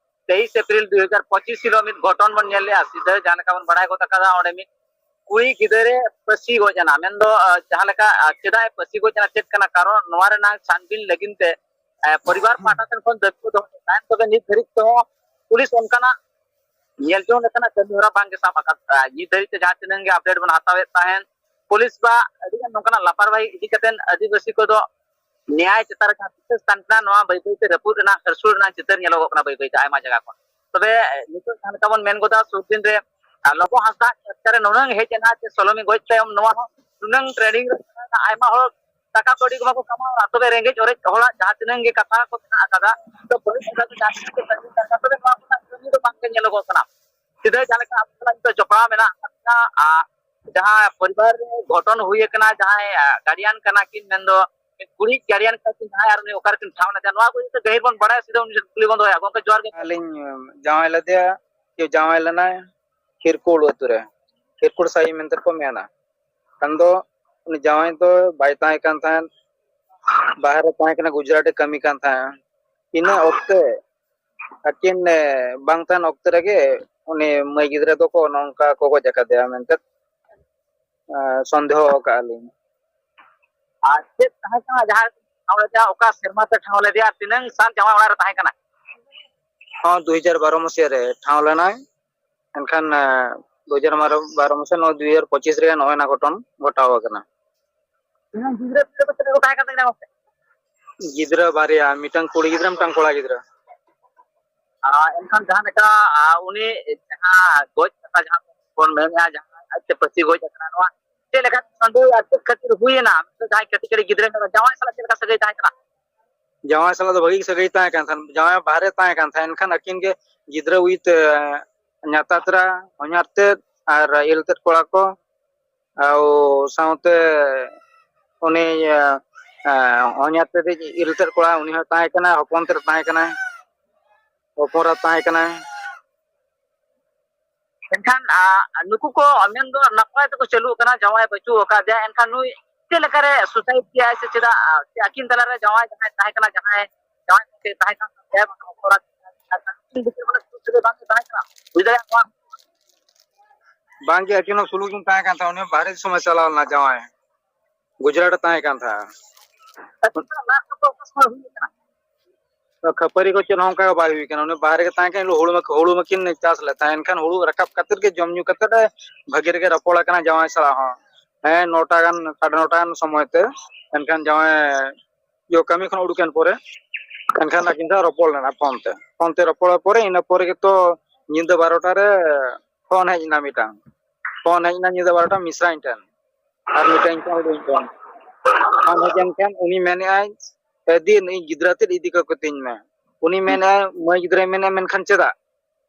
ᱛᱮᱭᱤᱥ ᱮᱯᱨᱤᱞ ᱫᱩ ᱦᱟᱡᱟᱨ ᱯᱚᱸᱪᱤᱥ ᱦᱤᱞᱳᱜ ᱢᱤᱫ ᱜᱷᱚᱴᱚᱱ ᱵᱚᱱ ᱧᱮᱞ ᱞᱮᱜᱼᱟ, ᱥᱤᱫᱷᱟᱹ ᱡᱟᱦᱟᱸ ᱞᱮᱠᱟ ᱵᱚᱱ ᱵᱟᱲᱟᱭ ᱜᱚᱫ ᱟᱠᱟᱫᱟ, ᱚᱸᱰᱮ ᱢᱤᱫ ᱠᱩᱲᱤ ᱜᱤᱫᱽᱨᱟᱹ ᱯᱟᱹᱥᱤ ᱜᱚᱡ ᱮᱱᱟ᱾ ᱢᱮᱱᱫᱚ, ᱟᱸ, ᱡᱟᱦᱟᱸ ᱞᱮᱠᱟ, ᱟᱸ, ᱪᱮᱫᱟᱜ ᱮ ᱯᱟᱹᱥᱤ ᱜᱚᱡ ᱮᱱᱟ, ᱪᱮᱫ ᱠᱟᱱᱟ ᱠᱟᱨᱚᱱ, ᱱᱚᱣᱟ ᱨᱮᱱᱟᱜ ᱪᱷᱟᱱᱵᱤᱱ ᱞᱟᱹᱜᱤᱫ ᱛᱮ, ᱟᱸ, ᱯᱚᱨᱤᱵᱟᱨ ᱯᱟᱦᱴᱟ ᱥᱮᱱ ᱠᱷᱚᱱ ᱫᱟᱹᱵᱤ ᱠᱚ ᱫᱚᱦᱚ ᱞᱮᱫᱟ᱾ ᱛᱚᱵᱮ ᱱᱤᱛ ᱫᱷᱟᱹᱨᱤᱡ ᱛᱮᱦᱚᱸ ᱯᱩᱞᱤᱥ ᱚᱱᱠᱟᱱᱟᱜ ᱧᱮᱞ ᱡᱚᱝ ᱞᱮᱠᱟᱱᱟᱜ ᱠᱟᱹᱢᱤ ᱦᱚᱨᱟ ᱵᱟᱝ ᱜᱮ ᱥᱟᱵ ᱟᱠᱟᱫ᱾ ᱟᱸ, ᱱᱤᱛ ᱫᱷᱟᱹᱨᱤᱡ ᱛᱮ ᱡᱟᱦᱟᱸ ᱛᱤᱱᱟᱹᱜ ᱜᱮ ᱟᱯᱰᱮᱴ ᱵᱚᱱ ᱦᱟᱛᱟᱣᱮᱫ ᱛᱟᱦᱮᱸᱱ, ᱯᱩᱞᱤᱥ ᱵᱟ ᱟᱹᱰᱤ ᱜᱟᱱ ᱱᱚᱝᱠᱟᱱᱟᱜ ᱞᱟᱯᱟᱨᱣᱟᱦᱤ ᱤᱫᱤ ᱠᱟᱛᱮ ᱟᱹᱫᱤᱵᱟᱹᱥᱤ ᱠᱚᱫᱚ ᱱᱮᱭᱟᱭ ᱪᱮᱛᱟᱱ ᱨᱮ ᱡᱟᱦᱟᱸ ᱵᱤᱥᱮᱥ ᱠᱟᱱ ᱠᱟᱱᱟ, ᱱᱚᱣᱟ ᱵᱟᱹᱭ ᱵᱟᱹᱭ ᱛᱮ ᱨᱟᱹᱯᱩᱫ ᱨᱮᱱᱟᱜ, ᱦᱟᱹᱨᱥᱩᱲ ᱨᱮᱱᱟᱜ ᱪᱤᱛᱟᱹᱨ ᱧᱮᱞᱚᱜᱚᱜ ᱠᱟᱱᱟ ᱵᱟᱹᱭ ᱵᱟᱹᱭ ᱛᱮ ᱟᱭᱢᱟ ᱡᱟᱭᱜᱟ ᱠᱷᱚᱱ᱾ ᱛᱚᱵᱮ ᱱᱤᱛᱚᱜ ᱡᱟᱦᱟᱸ ᱞᱮᱠᱟ ᱵᱚᱱ ᱢᱮᱱ ᱜᱚᱫᱟ, ᱥᱩᱨ ᱫᱤᱱ ᱨᱮ, ᱟᱨ, ᱞᱚᱵᱚ ᱦᱟᱸᱥᱫᱟ ᱪᱟᱨᱪᱟ ᱨᱮ ᱱᱩᱱᱟᱹᱝ ᱦᱮᱡ ᱮᱱᱟ ᱡᱮ ᱥᱳᱞᱳᱢᱤ ᱜᱚᱡ ᱛᱟᱭᱚᱢ ᱱᱚᱣᱟ ᱦᱚᱸ ᱱᱩᱱᱟᱹᱝ ᱴᱨᱮᱱᱰᱤᱝ ᱨᱮ ᱢᱮᱱᱟᱜᱼᱟ, ᱟᱭᱢᱟ ᱦᱚᱲ ᱴᱟᱠᱟ ᱠᱟᱹᱣᱰᱤ ᱠᱚ ᱵᱟᱠᱚ ᱠᱟᱢᱟᱣᱟ, ᱛᱚᱵᱮ ᱨᱮᱸᱜᱮᱡ ᱚᱨᱮᱡ ᱦᱚᱲᱟᱜ ᱡᱟᱦᱟᱸ ᱛᱤᱱᱟᱹᱜ ᱜᱮ ᱠᱟᱛᱷᱟ ᱠᱚ ᱢᱮᱱᱟᱜ ᱟᱠᱟᱫᱟ, ᱛᱚ ᱯᱟᱹᱦᱤᱞ ᱞᱮᱠᱟ ᱫᱚ ᱡᱟᱦᱟᱸ ᱛᱤᱱᱟᱹᱜ ᱜᱮ ᱠᱟᱹᱢᱤ ᱠᱟᱱᱟ, ᱛᱚᱵᱮ ᱱᱚᱣᱟ ᱠᱚᱨᱮᱱᱟᱜ ᱠᱟᱹᱢᱤ ᱫᱚ ᱵᱟᱝ ᱜᱮ ᱧᱮᱞᱚᱜᱚᱜ ᱠᱟᱱᱟ᱾ ᱥᱤᱫᱷᱟᱹ ᱡᱟᱦᱟᱸ ᱞᱮᱠᱟ ᱟᱵᱚ ᱥᱟᱞᱟᱜ ᱱᱤᱛᱚᱜ ᱡᱚᱯᱲᱟᱣ ᱢᱮᱱᱟᱜ ᱟᱠᱟᱫ ᱵᱚᱱᱟ, ᱟ, ᱡᱟᱦᱟᱸ ᱯᱚᱨᱤᱵᱟᱨ ᱨᱮ ᱜᱷᱚᱴᱚᱱ ᱦᱩᱭ ᱟᱠᱟᱱᱟ, ᱡᱟᱦᱟᱸᱭ, ᱟ, ᱜᱟᱨᱰᱤᱭᱟᱱ ᱠᱟᱱᱟ ᱠᱤᱱ, ᱢᱮᱱᱫᱚ ᱠᱩᱲᱤ ᱜᱟᱨᱰᱤᱭᱟᱱ ᱠᱟᱱᱟ ᱠᱤᱱ ᱡᱟᱦᱟᱸᱭ, ᱟᱨ ᱩᱱᱤ ᱚᱠᱟ ᱨᱮᱠᱤᱱ ᱴᱷᱟᱶ ᱞᱮᱫᱮᱭᱟ, ᱱᱚᱣᱟ ᱠᱚ ᱤᱫᱤ ᱠᱟᱛᱮ ᱜᱟᱹᱦᱤᱨ ᱵᱚᱱ ᱵᱟᱲᱟᱭᱟ, ᱥᱤᱫᱷᱟᱹ ᱩᱱᱤ ᱴᱷᱮᱱ ᱠᱩᱠᱞᱤ ᱵᱚᱱ ᱫᱚᱦᱚᱭᱟ᱾ ᱜᱚᱢᱠᱮ, ᱡᱚᱦᱟᱨ ᱜᱮ᱾ ᱟᱹᱞᱤᱧ ᱡᱟᱶᱟᱭ ᱞᱮᱫᱮᱭᱟ, ᱡᱟᱶᱟᱭ ᱞᱮᱱᱟᱭ ᱠᱷᱤᱨᱠᱩᱲ ᱟᱹᱛᱩ ᱨᱮ, ᱠᱷᱤᱨᱠᱩᱲ ᱥᱟᱹᱦᱤ ᱢᱮᱱᱛᱮ ᱠᱚ ᱢᱮᱱᱟ᱾ ᱠᱷᱟᱱ ᱫᱚ ᱩᱱᱤ ᱡᱟᱶᱟᱭ ᱫᱚ ᱵᱟᱭ ᱛᱟᱦᱮᱸ ᱠᱟᱱ ᱛᱟᱦᱮᱸᱫ, ᱵᱟᱦᱨᱮ ᱛᱟᱦᱮᱸ ᱠᱟᱱᱟ, ᱜᱩᱡᱽᱨᱟᱴ ᱨᱮ ᱠᱟᱹᱢᱤ ᱠᱟᱱ ᱛᱟᱦᱮᱸᱫ᱾ ᱤᱱᱟᱹ ᱚᱠᱛᱮ ᱟᱹᱠᱤᱱ, ᱮ, ᱵᱟᱝ ᱛᱟᱦᱮᱱ ᱚᱠᱛᱮ ᱨᱮᱜᱮ ᱩᱱᱤ ᱢᱟᱹᱭ ᱜᱤᱫᱽᱨᱟᱹ ᱫᱚᱠᱚ ᱱᱚᱝᱠᱟ ᱠᱚ ᱜᱚᱡ ᱟᱠᱟᱫᱮᱭᱟ ᱢᱮᱱᱛᱮ, ᱮ, ᱥᱚᱱᱫᱮᱦᱚ ᱟᱠᱟᱫᱼᱟ ᱞᱤᱧ᱾ ᱟᱨ ᱪᱮᱫ ᱛᱟᱦᱮᱸ ᱠᱟᱱᱟ ᱡᱟᱦᱟᱸ ᱴᱷᱟᱶ ᱞᱮᱫᱮᱭᱟ, ᱚᱠᱟ ᱥᱮᱨᱢᱟ ᱛᱮ ᱴᱷᱟᱶ ᱞᱮᱫᱮᱭᱟ, ᱟᱨ ᱛᱤᱱᱟᱹᱝ ᱥᱟᱞ ᱡᱟᱶᱟᱭ ᱚᱲᱟᱜ ᱨᱮ ᱛᱟᱦᱮᱸ ᱠᱟᱱᱟ? ᱦᱚᱸ, ᱫᱩ ᱦᱟᱡᱟᱨ ᱵᱟᱨᱚ ᱢᱟᱹᱥᱤᱭᱟ ᱨᱮ ᱴᱷᱟᱶ ᱞᱮᱱᱟᱭ᱾ ᱮᱱᱠᱷᱟᱱ, ᱮ, ᱫᱩ ᱦᱟᱡᱟᱨ ᱵᱟᱨᱚ ᱢᱟᱹᱥᱤᱭᱟ, ᱱᱚᱜᱼᱚᱭ ᱫᱩ ᱦᱟᱡᱟᱨ ᱯᱚᱸᱪᱤᱥ ᱨᱮ ᱱᱚᱜᱼᱚᱭ ᱱᱟ ᱜᱷᱚᱴᱚᱱ ᱜᱷᱚᱴᱟᱣ ᱟᱠᱟᱱᱟ᱾ ᱛᱤᱱᱟᱹᱝ ᱜᱤᱫᱽᱨᱟᱹ ᱯᱤᱫᱽᱨᱟᱹ ᱠᱚ ᱪᱮᱫ ᱞᱮᱠᱟ ᱠᱚ ᱛᱟᱦᱮᱸ ᱠᱟᱱ ᱛᱟᱹᱠᱤᱱᱟ ᱜᱚᱢᱠᱮ? ᱜᱤᱫᱽᱨᱟᱹ ᱵᱟᱨᱭᱟ, ᱢᱤᱫᱴᱟᱝ ᱠᱩᱲᱤ ᱜᱤᱫᱽᱨᱟᱹ, ᱢᱤᱫᱴᱟᱝ ᱠᱚᱲᱟ ᱜᱤᱫᱽᱨᱟᱹ᱾ ᱟᱨ ᱮᱱᱠᱷᱟᱱ ᱡᱟᱦᱟᱸ ᱞᱮᱠᱟ, ᱟ, ᱩᱱᱤ ᱡᱟᱦᱟᱸ ᱜᱚᱡ ᱠᱟᱛᱷᱟ ᱡᱟᱦᱟᱸ ᱵᱚᱱ ᱢᱮᱱᱮᱫᱼᱟ, ᱡᱟᱦᱟᱸ ᱟᱡᱛᱮ ᱯᱟᱹᱥᱤ ᱜᱚᱡ ᱟᱠᱟᱱᱟ, ᱱᱚᱣᱟ ᱪᱮᱫ ᱞᱮᱠᱟ ᱥᱟᱹᱜᱟᱹᱭ ᱟᱨ ᱪᱮᱫ ᱠᱷᱟᱹᱛᱤᱨ ᱦᱩᱭᱮᱱᱟ? ᱢᱤᱫᱴᱟᱝ ᱡᱟᱦᱟᱸᱭ ᱠᱟᱹᱴᱤᱡ ᱠᱟᱹᱴᱤᱡ ᱜᱤᱫᱽᱨᱟᱹ ᱢᱮᱱᱟᱭ, ᱡᱟᱶᱟᱭ ᱥᱟᱞᱟᱜ ᱪᱮᱫ ᱞᱮᱠᱟ ᱥᱟᱹᱜᱟᱹᱭ ᱛᱟᱦᱮᱸ ᱠᱟᱱᱟ? ᱡᱟᱶᱟᱭ ᱥᱟᱞᱟᱜ ᱫᱚ ᱵᱷᱟᱹᱜᱤ ᱜᱮ ᱥᱟᱹᱜᱟᱹᱭ ᱛᱟᱦᱮᱸ ᱠᱟᱱ ᱛᱟᱦᱮᱸᱫ᱾ ᱡᱟᱶᱟᱭ ᱵᱟᱦᱨᱮ ᱛᱟᱦᱮᱸ ᱠᱟᱱ ᱛᱟᱦᱮᱸᱫ, ᱮᱱᱠᱷᱟᱱ ᱟᱹᱠᱤᱱ ᱜᱮ ᱜᱤᱫᱽᱨᱟᱹ ᱩᱭᱤᱛ, ᱮ, ᱧᱟᱛᱟᱛᱨᱟ, ᱦᱚᱧᱦᱟᱨ ᱛᱮᱫ ᱟᱨ ᱤᱞ ᱛᱮᱫ ᱠᱚᱲᱟ ᱠᱚ, ᱟᱨ ᱥᱟᱶᱛᱮ ᱩᱱᱤ, ᱮ, ᱮ, ᱦᱚᱧᱦᱟᱨ ᱛᱮᱫ ᱤᱞ ᱛᱮᱫ ᱠᱚᱲᱟ, ᱩᱱᱤ ᱦᱚᱸ ᱛᱟᱦᱮᱸ ᱠᱟᱱᱟᱭ, ᱦᱚᱯᱚᱱ ᱛᱮᱫ ᱛᱟᱦᱮᱸ ᱠᱟᱱᱟᱭ, ᱦᱚᱯᱚᱱ ᱮᱨᱟ ᱛᱟᱦᱮᱸ ᱠᱟᱱᱟᱭ᱾ ᱢᱮᱱᱠᱷᱟᱱ, ᱟ, ᱱᱩᱠᱩ ᱠᱚ ᱢᱮᱱᱫᱚ ᱱᱟᱯᱟᱭ ᱛᱮᱠᱚ ᱪᱟᱹᱞᱩᱜ ᱠᱟᱱᱟ, ᱡᱟᱶᱟᱭ ᱵᱟᱹᱪᱩᱜ ᱟᱠᱟᱫᱮᱭᱟ, ᱮᱱᱠᱷᱟᱱ ᱱᱩᱭ ᱪᱮᱫ ᱞᱮᱠᱟᱨᱮ suicide ᱠᱮᱜᱼᱟᱭ ᱥᱮ ᱪᱮᱫᱟᱜ, ᱟ, ᱥᱮ ᱟᱹᱠᱤᱱ ᱛᱟᱞᱟᱨᱮ ᱡᱟᱶᱟᱭ ᱡᱟᱦᱟᱸᱭ ᱛᱟᱦᱮᱸ ᱠᱟᱱᱟ, ᱡᱟᱦᱟᱸᱭ ᱡᱟᱶᱟᱭ ᱜᱚᱢᱠᱮ ᱛᱟᱦᱮᱸ ᱠᱟᱱ ᱛᱟᱯᱮᱭᱟ, ᱢᱟᱱᱮ ᱦᱚᱯᱚᱱ ᱮᱨᱟ, ᱟᱹᱠᱤᱱ ᱵᱷᱤᱛᱤᱨ ᱢᱟᱱᱮ ᱥᱩᱞᱩᱠ ᱥᱟᱹᱜᱟᱹᱭ ᱵᱟᱝ ᱛᱟᱦᱮᱸ ᱠᱟᱱᱟ? ᱵᱩᱡᱽ ᱫᱟᱲᱮᱭᱟᱜ ᱠᱟᱱᱟ᱾ ᱵᱟᱝᱜᱮ, ᱟᱹᱠᱤᱱ ᱦᱚᱸ ᱥᱩᱞᱩᱠ ᱠᱤᱱ ᱛᱟᱦᱮᱸ ᱠᱟᱱ ᱛᱟᱦᱮᱸᱫ᱾ ᱩᱱᱤ ᱦᱚᱸ ᱵᱟᱦᱨᱮ ᱫᱤᱥᱚᱢᱮ ᱪᱟᱞᱟᱣ ᱞᱮᱱᱟ, ᱡᱟᱶᱟᱭ ᱜᱩᱡᱽᱨᱟᱴ ᱮ ᱛᱟᱦᱮᱸ ᱠᱟᱱ ᱛᱟᱦᱮᱸᱫ᱾ ᱟᱹᱠᱤᱱ ᱥᱟᱞᱟᱜ ᱞᱟᱦᱟ ᱠᱷᱚᱱ ᱠᱚ ᱚᱠᱟ ᱥᱚᱢᱚᱭ ᱦᱩᱭ ᱟᱠᱟᱱᱟ? ᱠᱷᱟᱹᱯᱟᱹᱨᱤ ᱠᱚ ᱪᱮᱫ ᱦᱚᱸ ᱚᱱᱠᱟ ᱵᱟᱭ ᱦᱩᱭ ᱠᱟᱱᱟ᱾ ᱩᱱᱤ ᱵᱟᱦᱨᱮ ᱜᱮ ᱛᱟᱦᱮᱸ ᱠᱟᱱᱟ, ᱦᱩᱲᱩ ᱢᱟ-, ᱦᱩᱲᱩ ᱢᱟᱠᱤᱱ ᱪᱟᱥ ᱞᱮᱫ ᱛᱟᱦᱮᱸᱫ, ᱮᱱᱠᱷᱟᱱ ᱦᱩᱲᱩ ᱨᱟᱠᱟᱵ ᱠᱟᱛᱮᱫ ᱜᱮ ᱡᱚᱢ ᱧᱩ ᱠᱟᱛᱮᱫ ᱮ ᱵᱷᱟᱹᱜᱤ ᱨᱮᱜᱮ ᱨᱚᱯᱚᱲ ᱟᱠᱟᱱᱟ ᱡᱟᱶᱟᱭ ᱥᱟᱞᱟᱜ ᱦᱚᱸ᱾ ᱦᱮᱸ, ᱱᱚᱴᱟ ᱜᱟᱱ, ᱥᱟᱲᱮ ᱱᱚᱴᱟ ᱜᱟᱱ ᱥᱚᱢᱚᱭ ᱛᱮ, ᱮᱱᱠᱷᱟᱱ ᱡᱟᱶᱟᱭ ᱤᱭᱟᱹ ᱠᱟᱹᱢᱤ ᱠᱷᱚᱱ ᱩᱰᱩᱠ ᱮᱱ ᱯᱚᱨᱮ, ᱮᱱᱠᱷᱟᱱ ᱟᱹᱠᱤᱱ ᱥᱟᱶ ᱨᱚᱯᱚᱲ ᱞᱮᱱᱟ ᱯᱷᱳᱱ ᱛᱮ᱾ ᱯᱷᱳᱱ ᱛᱮ ᱨᱚᱯᱚᱲ ᱯᱚᱨᱮ, ᱤᱱᱟᱹ ᱯᱚᱨᱮ ᱜᱮᱛᱚ ᱧᱤᱫᱟᱹ ᱵᱟᱨᱚᱴᱟ ᱨᱮ ᱯᱷᱳᱱ ᱦᱮᱡ ᱮᱱᱟ ᱢᱤᱫᱴᱟᱝ᱾ ᱯᱷᱳᱱ ᱦᱮᱡ ᱮᱱᱟ ᱧᱤᱫᱟᱹ ᱵᱟᱨᱚᱴᱟ ᱢᱤᱥᱨᱟᱧ ᱴᱷᱮᱱ, ᱟᱨ ᱢᱤᱫᱴᱟᱝ ᱤᱧ ᱴᱷᱮᱱ ᱦᱩᱰᱤᱧ ᱴᱷᱮᱱ᱾ ᱟᱢ ᱦᱮᱡ ᱮᱱᱠᱷᱟᱱ ᱩᱱᱤ ᱢᱮᱱᱮᱫᱼᱟᱭ, "ᱮ ᱫᱤᱱ, ᱤᱧ ᱜᱤᱫᱽᱨᱟᱹ ᱛᱮᱫ ᱤᱫᱤ ᱠᱟᱠᱚ ᱛᱤᱧ ᱢᱮ᱾" ᱩᱱᱤ ᱢᱮᱱᱮᱫᱼᱟᱭ, ᱢᱟᱹᱭ ᱜᱤᱫᱽᱨᱟᱹᱭ ᱢᱮᱱᱮᱫᱼᱟ, "ᱢᱮᱱᱠᱷᱟᱱ ᱪᱮᱫᱟᱜ?"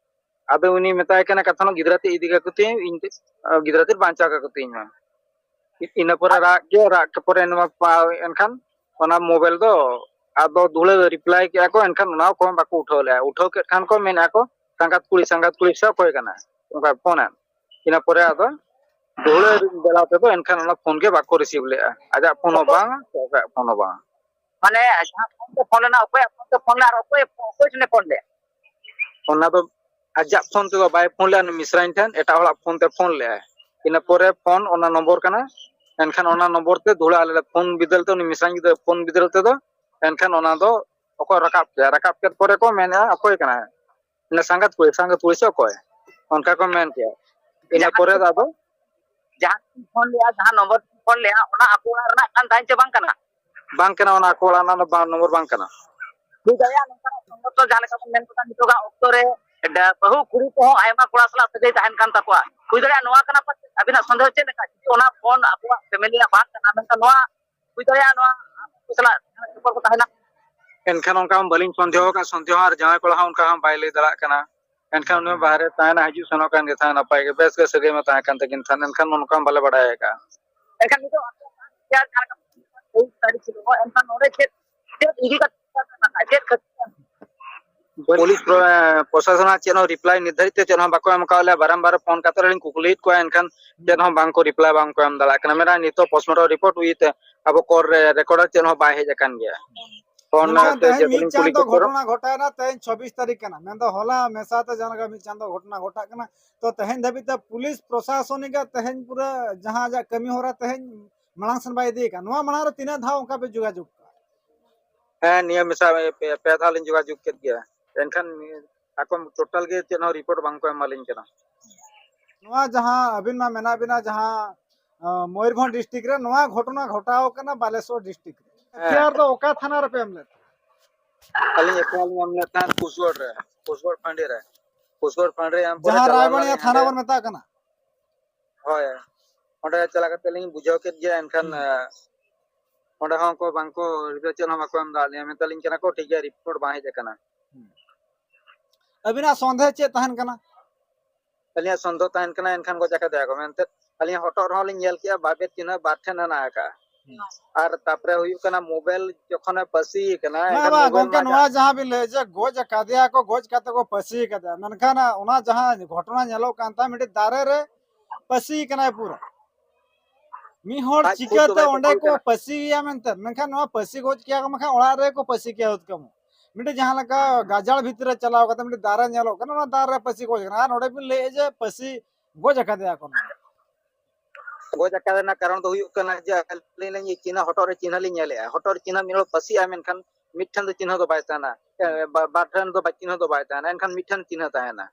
ᱟᱫᱚ ᱩᱱᱤ ᱢᱮᱛᱟᱭ ᱠᱟᱱᱟ, "ᱠᱟᱛᱷᱟ ᱱᱚᱣᱟ, ᱜᱤᱫᱽᱨᱟᱹ ᱛᱮᱫ ᱤᱫᱤ ᱠᱟᱠᱚ ᱛᱤᱧ, ᱤᱧ ᱛᱮ, ᱜᱤᱫᱽᱨᱟᱹ ᱛᱮᱫ ᱵᱟᱧᱪᱟᱣ ᱠᱟᱠᱚ ᱛᱤᱧ ᱢᱮ᱾" ᱤᱱᱟᱹ ᱯᱚᱨᱮ ᱨᱟᱜ ᱠᱮᱫ, ᱨᱟᱜ ᱠᱮᱫ ᱯᱚᱨᱮ ᱱᱚᱣᱟ ᱯᱟ-, ᱮᱱᱠᱷᱟᱱ ᱚᱱᱟ ᱢᱳᱵᱟᱭᱤᱞ ᱫᱚ ᱟᱫᱚ ᱫᱩᱦᱲᱟᱹ ᱨᱤᱯᱞᱟᱭ ᱠᱮᱜᱼᱟ ᱠᱚ, ᱮᱱᱠᱷᱟᱱ ᱚᱱᱟ ᱠᱚᱦᱚᱸ ᱵᱟᱠᱚ ᱩᱴᱷᱟᱹᱣ ᱞᱮᱜᱼᱟ᱾ ᱩᱴᱷᱟᱹᱣ ᱠᱮᱫ ᱠᱷᱟᱱ ᱠᱚ ᱢᱮᱱᱮᱜᱼᱟ ᱠᱚ, "ᱥᱟᱸᱜᱟᱛ ᱠᱩᱲᱤ, ᱥᱟᱸᱜᱟᱛ ᱠᱩᱲᱤ ᱥᱮ ᱚᱠᱚᱭ ᱠᱟᱱᱟ?" ᱚᱱᱠᱟ ᱯᱷᱳᱱ ᱮᱫ᱾ ᱤᱱᱟᱹ ᱯᱚᱨᱮ ᱟᱫᱚ ᱫᱩᱦᱲᱟᱹ ᱵᱮᱞᱟ ᱛᱮᱫᱚ ᱮᱱᱠᱷᱟᱱ ᱚᱱᱟ ᱯᱷᱳᱱ ᱜᱮ ᱵᱟᱠᱚ ᱨᱤᱥᱤᱵᱷ ᱞᱮᱜᱼᱟ᱾ ᱟᱡᱟᱜ ᱯᱷᱳᱱ ᱦᱚᱸ ᱵᱟᱝ, ᱥᱮ ᱚᱠᱚᱭᱟᱜ ᱯᱷᱳᱱ ᱦᱚᱸ ᱵᱟᱝ᱾ ᱢᱟᱱᱮ ᱡᱟᱦᱟᱸ ᱯᱷᱳᱱ ᱛᱮ ᱯᱷᱳᱱ ᱞᱮᱱᱟ, ᱚᱠᱚᱭᱟᱜ ᱯᱷᱳᱱ ᱛᱮ ᱯᱷᱳᱱ ᱞᱮᱱᱟ ᱟᱨ ᱚᱠᱚᱭ, ᱚᱠᱚᱭ ᱴᱷᱮᱱᱮ ᱯᱷᱳᱱ ᱞᱮᱫ? ᱚᱱᱟ ᱫᱚ ᱟᱡᱟᱜ ᱯᱷᱳᱱ ᱛᱮᱫᱚ ᱵᱟᱭ ᱯᱷᱳᱱ ᱞᱮᱜᱼᱟ, ᱩᱱᱤ ᱢᱤᱥᱨᱟᱧ ᱴᱷᱮᱱ ᱮᱴᱟᱜ ᱦᱚᱲᱟᱜ ᱯᱷᱳᱱ ᱛᱮ ᱯᱷᱳᱱ ᱞᱮᱜᱼᱟᱭ᱾ ᱤᱱᱟᱹ ᱯᱚᱨᱮ ᱯᱷᱳᱱ ᱚᱱᱟ ᱱᱚᱢᱵᱚᱨ ᱠᱟᱱᱟ, ᱮᱱᱠᱷᱟᱱ ᱚᱱᱟ ᱱᱚᱢᱵᱚᱨ ᱛᱮ ᱫᱩᱦᱲᱟᱹ ᱟᱞᱮ ᱞᱮ ᱯᱷᱳᱱ ᱵᱤᱫᱟᱹᱞ ᱛᱮ, ᱩᱱᱤ ᱢᱤᱥᱨᱟᱧ ᱜᱤᱫᱽᱨᱟᱹ ᱯᱷᱳᱱ ᱵᱤᱫᱟᱹᱞ ᱛᱮᱫᱚ ᱮᱱᱠᱷᱟᱱ ᱚᱱᱟ ᱫᱚ ᱚᱠᱚᱭ ᱨᱟᱠᱟᱵ ᱠᱮᱜᱼᱟ, ᱨᱟᱠᱟᱵ ᱠᱮᱫ ᱯᱚᱨᱮ ᱠᱚ ᱢᱮᱱᱮᱜᱼᱟ, "ᱚᱠᱚᱭ ᱠᱟᱱᱟᱭ? ᱢᱟᱱᱮ ᱥᱟᱸᱜᱟᱛ ᱠᱩᱲᱤ, ᱥᱟᱸᱜᱟᱛ ᱠᱩᱲᱤ ᱥᱮ ᱚᱠᱚᱭ?" ᱚᱱᱠᱟ ᱠᱚ ᱢᱮᱱ ᱠᱮᱜᱼᱟ᱾ ᱤᱱᱟᱹ ᱡᱟᱦᱟᱸ ᱯᱚᱨᱮ ᱫᱚ ᱟᱫᱚ ᱡᱟᱦᱟᱸ ᱯᱷᱳᱱ ᱞᱮᱜᱼᱟ, ᱡᱟᱦᱟᱸ ᱱᱚᱢᱵᱚᱨ ᱯᱷᱳᱱ ᱞᱮᱜᱼᱟ, ᱚᱱᱟ ᱟᱠᱚ ᱚᱲᱟᱜ ᱨᱮᱱᱟᱜ ᱠᱟᱱ ᱛᱟᱦᱮᱸᱫ ᱪᱮ ᱵᱟᱝ ᱠᱟᱱᱟ? ᱵᱟᱝ ᱠᱟᱱᱟ, ᱚᱱᱟ ᱟᱠᱚ ᱚᱲᱟᱜ ᱨᱮᱱᱟᱜ ᱫᱚ ᱵᱟᱝ, ᱱᱚᱢᱵᱚᱨ ᱵᱟᱝ ᱠᱟᱱᱟ᱾ ᱦᱩᱭ ᱫᱟᱲᱮᱭᱟᱜᱼᱟ, ᱱᱚᱝᱠᱟᱱᱟᱜ ᱥᱚᱢᱵᱷᱚᱵᱚᱛᱚ ᱡᱟᱦᱟᱸ ᱞᱮᱠᱟ ᱵᱚᱱ ᱢᱮᱱ ᱠᱮᱫᱟ, ᱱᱤᱛᱚᱜᱟᱜ ᱚᱠᱛᱚ ᱨᱮ ᱰᱟ-, ᱵᱟᱹᱦᱩ ᱠᱩᱲᱤ ᱠᱚᱦᱚᱸ ᱟᱭᱢᱟ ᱠᱚᱲᱟ ᱥᱟᱞᱟᱜ ᱥᱟᱹᱜᱟᱹᱭ ᱛᱟᱦᱮᱱ ᱠᱟᱱ ᱛᱟᱠᱚᱣᱟ᱾ ᱦᱩᱭ ᱫᱟᱲᱮᱭᱟᱜᱼᱟ, ᱱᱚᱣᱟ ᱠᱟᱱᱟ ᱯᱟᱪᱮᱫ᱾ ᱟᱹᱵᱤᱱᱟᱜ ᱥᱚᱱᱫᱮᱦᱚ ᱪᱮᱫ ᱞᱮᱠᱟ? ᱡᱩᱫᱤ ᱚᱱᱟ ᱯᱷᱳᱱ ᱟᱵᱚᱣᱟᱜ ᱯᱷᱮᱢᱮᱞᱤᱭᱟᱜ ᱵᱟᱝ ᱠᱟᱱᱟ, ᱢᱮᱱᱠᱷᱟᱱ ᱱᱚᱣᱟ ᱦᱩᱭ ᱫᱟᱲᱮᱭᱟᱜᱼᱟ, ᱱᱚᱣᱟ ᱟᱠᱚ ᱥᱟᱞᱟᱜ ᱡᱟᱦᱟᱸ ᱥᱚᱢᱯᱚᱨᱠᱚ ᱛᱟᱦᱮᱱᱟ᱾ ᱮᱱᱠᱷᱟᱱ ᱚᱱᱠᱟ ᱢᱟ ᱵᱟᱹᱞᱤᱧ ᱥᱚᱱᱫᱮᱦᱚ ᱟᱠᱟᱫ, ᱥᱚᱱᱫᱮᱦᱚ ᱟᱨ ᱡᱟᱶᱟᱭ ᱠᱚᱲᱟ ᱦᱚᱸ ᱚᱱᱠᱟ ᱦᱚᱸ ᱵᱟᱭ ᱞᱟᱹᱭ ᱫᱟᱲᱮᱭᱟᱜ ᱠᱟᱱᱟ᱾ ᱮᱱᱠᱷᱟᱱ ᱩᱱᱤ ᱦᱚᱸ ᱵᱟᱦᱨᱮ ᱛᱟᱦᱮᱱᱟ, ᱦᱤᱡᱩᱜ ᱥᱮᱱᱚᱜ ᱠᱟᱱ ᱜᱮ ᱛᱟᱦᱮᱸᱫ, ᱱᱟᱯᱟᱭ ᱜᱮ, ᱵᱮᱥ ᱜᱮ ᱥᱟᱹᱜᱟᱹᱭ ᱢᱟ ᱛᱟᱦᱮᱸ ᱠᱟᱱ ᱛᱟᱹᱠᱤᱱ ᱛᱟᱦᱮᱸᱫ, ᱮᱱᱠᱷᱟᱱ ᱱᱚᱝᱠᱟ ᱢᱟ ᱵᱟᱞᱮ ᱵᱟᱲᱟᱭ ᱟᱠᱟᱫᱼᱟ᱾ ᱮᱱᱠᱷᱟᱱ ᱱᱤᱛᱚᱜ ᱟᱯᱮ ᱡᱟᱦᱟᱸ ᱞᱮᱠᱟ ᱛᱮᱭᱤᱥ ᱛᱟᱹᱨᱤᱠᱷ ᱦᱤᱞᱳᱜ, ᱮᱱᱠᱷᱟᱱ ᱱᱚᱰᱮ ᱪᱮᱫ, ᱪᱮᱫ ᱤᱫᱤ ᱠᱟᱛᱮ ᱪᱮᱫ ᱠᱷᱟᱹᱛᱤᱨ? ᱯᱩᱞᱤᱥ ᱯᱨᱚ-, ᱯᱨᱚᱥᱟᱥᱚᱱ ᱟᱜ ᱪᱮᱫ ᱦᱚᱸ ᱨᱤᱯᱞᱟᱭ ᱱᱤᱛ ᱫᱷᱟᱹᱨᱤᱡ ᱛᱮ ᱪᱮᱫ ᱦᱚᱸ ᱵᱟᱠᱚ ᱮᱢ ᱠᱟᱣᱟᱫ ᱞᱮᱭᱟ᱾ ᱵᱟᱨᱟᱢᱵᱟᱨ ᱯᱷᱳᱱ ᱠᱟᱛᱮ ᱨᱮᱞᱤᱧ ᱠᱩᱠᱞᱤᱭᱮᱫ ᱠᱚᱣᱟ, ᱮᱱᱠᱷᱟᱱ ᱪᱮᱫ ᱦᱚᱸ ᱵᱟᱝ ᱠᱚ ᱨᱤᱯᱞᱟᱭ ᱵᱟᱝ ᱠᱚ ᱮᱢ ᱫᱟᱲᱮᱭᱟᱜ ᱠᱟᱱᱟ᱾ ᱢᱮᱱᱟ ᱱᱤᱛᱚᱜ ᱯᱳᱥᱴᱢᱚᱨᱴᱮᱢ ᱨᱤᱯᱳᱨᱴ ᱦᱩᱭ ᱛᱮ ᱟᱵᱚ ᱠᱚᱞ ᱨᱮ ᱨᱮᱠᱚᱨᱰ ᱪᱮᱫ ᱦᱚᱸ ᱵᱟᱭ ᱦᱮᱡ ᱟᱠᱟᱱ ᱜᱮᱭᱟ᱾ ᱯᱷᱳᱱ ᱢᱮᱱᱠᱷᱟᱱ ᱛᱮ ᱛᱮᱦᱮᱧ ᱡᱮ ᱢᱤᱫ ᱠᱚᱞᱤᱧ ᱠᱩᱞᱤ ᱪᱟᱸᱫᱚ ᱠᱮᱫ ᱠᱚ ᱨᱮᱦᱚᱸ᱾ ᱜᱷᱚᱴᱚᱱᱟ ᱜᱷᱚᱴᱟᱣᱮᱱᱟ, ᱛᱮᱦᱮᱧ ᱪᱷᱚᱵᱵᱤᱥ ᱛᱟᱹᱨᱤᱠᱷ ᱠᱟᱱᱟ, ᱢᱮᱱᱫᱚ ᱦᱚᱞᱟ ᱢᱮᱥᱟ ᱛᱮ ᱡᱟᱦᱟᱸ ᱞᱮᱠᱟ ᱢᱤᱫ ᱪᱟᱸᱫᱚ ᱜᱷᱚᱴᱚᱱᱟ ᱜᱷᱚᱴᱟᱜ ᱠᱟᱱᱟ, ᱛᱚ ᱛᱮᱦᱮᱧ ᱫᱷᱟᱹᱵᱤᱡ ᱛᱮ ᱯᱩᱞᱤᱥ ᱯᱨᱚᱥᱟᱥᱚᱱᱤᱠ ᱟᱜ ᱛᱮᱦᱮᱧ ᱯᱩᱨᱟᱹ ᱡᱟᱦᱟᱸ ᱟᱡᱟᱜ ᱠᱟᱹᱢᱤ ᱦᱚᱨᱟ ᱛᱮᱦᱮᱧ ᱢᱟᱲᱟᱝ ᱥᱮᱱ ᱵᱟᱭ ᱤᱫᱤ ᱟᱠᱟᱫ᱾ ᱱᱚᱣᱟ ᱢᱟᱲᱟᱝ ᱨᱮ ᱛᱤᱱᱟᱹᱜ ᱫᱷᱟᱣ ᱚᱱᱠᱟ ᱯᱮ ᱡᱳᱜᱟᱡᱳᱜᱽ ᱠᱟᱜᱼᱟ? ᱦᱮᱸ, ᱱᱤᱭᱟᱹ ᱢᱮᱥᱟ ᱯᱮ, ᱯᱮ ᱫᱷᱟᱣ ᱞᱤᱧ ᱡᱳᱜᱟᱡᱳᱜᱽ ᱠᱮᱫ ᱜᱮᱭᱟ, ᱮᱱᱠᱷᱟᱱ ᱟᱠᱚ ᱴᱳᱴᱟᱞ ᱜᱮ ᱪᱮᱫ ᱦᱚᱸ ᱨᱤᱯᱳᱨᱴ ᱵᱟᱝ ᱠᱚ ᱮᱢᱟᱞᱤᱧ ᱠᱟᱱᱟ᱾ ᱱᱚᱣᱟ ᱡᱟᱦᱟᱸ ᱟᱹᱵᱤᱱ ᱢᱟ ᱢᱮᱱᱟᱜ ᱵᱤᱱᱟ ᱡᱟᱦᱟᱸ, ᱟᱸ, ᱢᱚᱭᱩᱨᱵᱷᱚᱸᱡᱽ ᱰᱤᱥᱴᱨᱤᱠᱴ ᱨᱮ, ᱱᱚᱣᱟ ᱜᱷᱚᱴᱚᱱᱟ ᱜᱷᱚᱴᱟᱣ ᱠᱟᱱᱟ ᱵᱟᱞᱮᱥᱚᱨ ᱰᱤᱥᱴᱨᱤᱠᱴ ᱨᱮ᱾ ᱦᱮᱸ᱾ ᱮᱯᱷ ᱟᱭ ᱟᱨ ᱫᱚ ᱚᱠᱟ ᱛᱷᱟᱱᱟ ᱨᱮᱯᱮ ᱮᱢ ᱞᱮᱫ? ᱟᱹᱞᱤᱧ ᱮᱯᱷ ᱟᱭ ᱟᱨ ᱞᱤᱧ ᱮᱢ ᱞᱮᱫ ᱛᱟᱦᱮᱸᱫ ᱠᱩᱥᱜᱚᱲ ᱨᱮ, ᱠᱩᱥᱜᱚᱲ ᱯᱷᱟᱸᱰᱤ ᱨᱮ᱾ ᱠᱩᱥᱜᱚᱲ ᱯᱷᱟᱸᱰᱤ ᱨᱮ ᱮᱢ ᱯᱚᱨᱮ ᱡᱟᱦᱟᱸ ᱪᱟᱞᱟᱣ ᱨᱟᱭᱵᱟᱲᱤᱭᱟ ᱮᱱᱟᱞᱤᱧ ᱛᱷᱟᱱᱟ ᱦᱟᱸᱰᱮ᱾ ᱵᱚᱱ ᱢᱮᱛᱟᱜ ᱠᱟᱱᱟ᱾ ᱦᱳᱭ, ᱚᱸᱰᱮ ᱪᱟᱞᱟᱣ ᱠᱟᱛᱮ ᱞᱤᱧ ᱵᱩᱡᱷᱟᱹᱣ ᱠᱮᱫ ᱜᱮᱭᱟ, ᱮᱱᱠᱷᱟᱱ, ᱦᱩᱸ᱾ ᱟᱸ, ᱚᱸᱰᱮ ᱦᱚᱸ ᱩᱱᱠᱩ ᱵᱟᱝᱠᱚ ᱨᱤᱯᱳᱨᱴ ᱪᱮᱫ ᱦᱚᱸ ᱵᱟᱠᱚ ᱮᱢ ᱫᱟᱲᱮᱭᱟᱜ ᱞᱤᱧᱟ, ᱢᱮᱛᱟᱞᱤᱧ ᱠᱟᱱᱟ ᱠᱚ ᱴᱷᱤᱠ ᱜᱮᱭᱟ, ᱨᱤᱯᱳᱨᱴ ᱵᱟᱝ ᱦᱮᱡ ᱟᱠᱟᱱᱟ᱾ ᱟᱹᱵᱤᱱᱟᱜ ᱥᱚᱱᱫᱮᱦ ᱪᱮᱫ ᱛᱟᱦᱮᱱ ᱠᱟᱱᱟ? ᱟᱹᱞᱤᱧᱟᱜ ᱥᱚᱱᱫᱮᱦ ᱛᱟᱦᱮᱱ ᱠᱟᱱᱟ ᱮᱱᱠᱷᱟᱱ ᱜᱚᱡ ᱟᱠᱟᱫᱮᱭᱟ ᱠᱚ ᱢᱮᱱᱛᱮ᱾ ᱟᱹᱞᱤᱧᱟᱜ ᱦᱚᱴᱚᱜ ᱨᱮᱦᱚᱸ ᱞᱤᱧ ᱧᱮᱞ ᱠᱮᱜᱼᱟ, ᱵᱟᱵᱮᱨ ᱪᱤᱱᱦᱟᱹ ᱵᱟᱨ ᱴᱷᱮᱱ ᱦᱮᱱᱟᱜ ᱟᱠᱟᱜᱼᱟ᱾ ᱟᱨ ᱛᱟᱯᱚᱨᱮ ᱦᱩᱭᱩᱜ ᱠᱟᱱᱟ ᱢᱳᱵᱟᱭᱤᱞ ᱡᱚᱠᱷᱚᱱᱮ ᱯᱟᱹᱥᱤ ᱠᱟᱱᱟ, ᱵᱟᱝ ᱮᱱᱠᱷᱟᱱ ᱵᱟᱝ ᱢᱳᱵᱟᱭᱤᱞ ᱜᱚᱝᱠᱮ, ᱢᱟ ᱱᱚᱣᱟ ᱡᱟᱦᱟᱸ ᱵᱤᱱ ᱞᱟᱹᱭ ᱡᱮ ᱜᱚᱡ ᱟᱠᱟᱫᱮᱭᱟ ᱠᱚ, ᱜᱚᱡ ᱠᱟᱛᱮ ᱠᱚ ᱯᱟᱹᱥᱤ ᱟᱠᱟᱫᱮᱭᱟ, ᱢᱮᱱᱠᱷᱟᱱ ᱚᱱᱟ ᱡᱟᱦᱟᱸ ᱜᱷᱚᱴᱚᱱᱟ ᱧᱮᱞᱚᱜ ᱠᱟᱱ ᱛᱟᱦᱮᱸ ᱢᱤᱫᱴᱤᱡ ᱫᱟᱨᱮ ᱨᱮ ᱯᱟᱹᱥᱤ ᱠᱟᱱᱟᱭ ᱯᱩᱨᱟᱹ᱾ ᱢᱤᱫ ᱦᱚᱲ ᱟᱡ ᱠᱷᱩᱫ ᱫᱚ ᱪᱤᱠᱟᱹᱛᱮ ᱵᱟᱭ ᱚᱸᱰᱮ ᱯᱟᱹᱥᱤ ᱠᱚ ᱠᱟᱱᱟ᱾ ᱯᱟᱹᱥᱤᱭᱮᱭᱟ ᱢᱮᱱᱛᱮ, ᱢᱮᱱᱠᱷᱟᱱ ᱱᱚᱣᱟ ᱯᱟᱹᱥᱤ ᱜᱚᱡ ᱠᱮᱭᱟ ᱠᱚ ᱢᱮᱱᱠᱷᱟᱱ ᱚᱲᱟᱜ ᱨᱮ ᱠᱚ ᱯᱟᱹᱥᱤ ᱠᱮᱭᱟ ᱦᱩᱛ ᱠᱟᱢ᱾ ᱢᱤᱫᱴᱮᱡ ᱡᱟᱦᱟᱸ ᱞᱮᱠᱟ ᱜᱟᱡᱟᱲ ᱵᱷᱤᱛᱨᱤ ᱨᱮ ᱪᱟᱞᱟᱣ ᱠᱟᱛᱮ ᱢᱤᱫᱴᱮᱡ ᱫᱟᱨᱮ ᱧᱮᱞᱚᱜ ᱠᱟᱱᱟ, ᱚᱱᱟ ᱫᱟᱨᱮ ᱨᱮ ᱯᱟᱹᱥᱤ ᱜᱚᱡ ᱠᱟᱱᱟ, ᱟᱨ ᱱᱚᱰᱮ ᱵᱤᱱ ᱞᱟᱹᱭᱮᱫ ᱡᱮ ᱯᱟᱹᱥᱤ ᱜᱚᱡ ᱟᱠᱟᱫᱮᱭᱟ ᱠᱚ᱾ ᱜᱚᱡ ᱟᱠᱟᱫ ᱨᱮᱱᱟᱜ ᱠᱟᱨᱚᱱ ᱫᱚ ᱦᱩᱭᱩᱜ ᱠᱟᱱᱟ ᱡᱮ ᱟᱹᱞᱤᱧ ᱞᱤᱧ ᱪᱤᱱᱦᱟᱹ, ᱦᱚᱴᱚᱜ ᱨᱮ ᱪᱤᱱᱦᱟᱹ ᱞᱤᱧ ᱧᱮᱞᱮᱜᱼᱟ, ᱦᱚᱴᱚᱜ ᱨᱮ ᱪᱤᱱᱦᱟᱹ ᱢᱤᱫ ᱦᱚᱲ ᱯᱟᱹᱥᱤᱜᱼᱟ, ᱢᱮᱱᱠᱷᱟᱱ ᱢᱤᱫ ᱴᱷᱮᱱ ᱫᱚ ᱪᱤᱱᱦᱟᱹ ᱫᱚ ᱵᱟᱭ ᱛᱟᱦᱮᱱᱟ, ᱮ, ᱵᱟ-, ᱵᱟᱨ ᱴᱷᱮᱱ ᱫᱚ ᱵᱟᱭ ᱪᱤᱱᱦᱟᱹ ᱫᱚ ᱵᱟᱭ ᱛᱟᱦᱮᱱᱟ, ᱮᱱᱠᱷᱟᱱ ᱢᱤᱫ ᱴᱷᱮᱱ ᱪᱤᱱᱦᱟᱹ ᱛᱟᱦᱮᱱᱟ᱾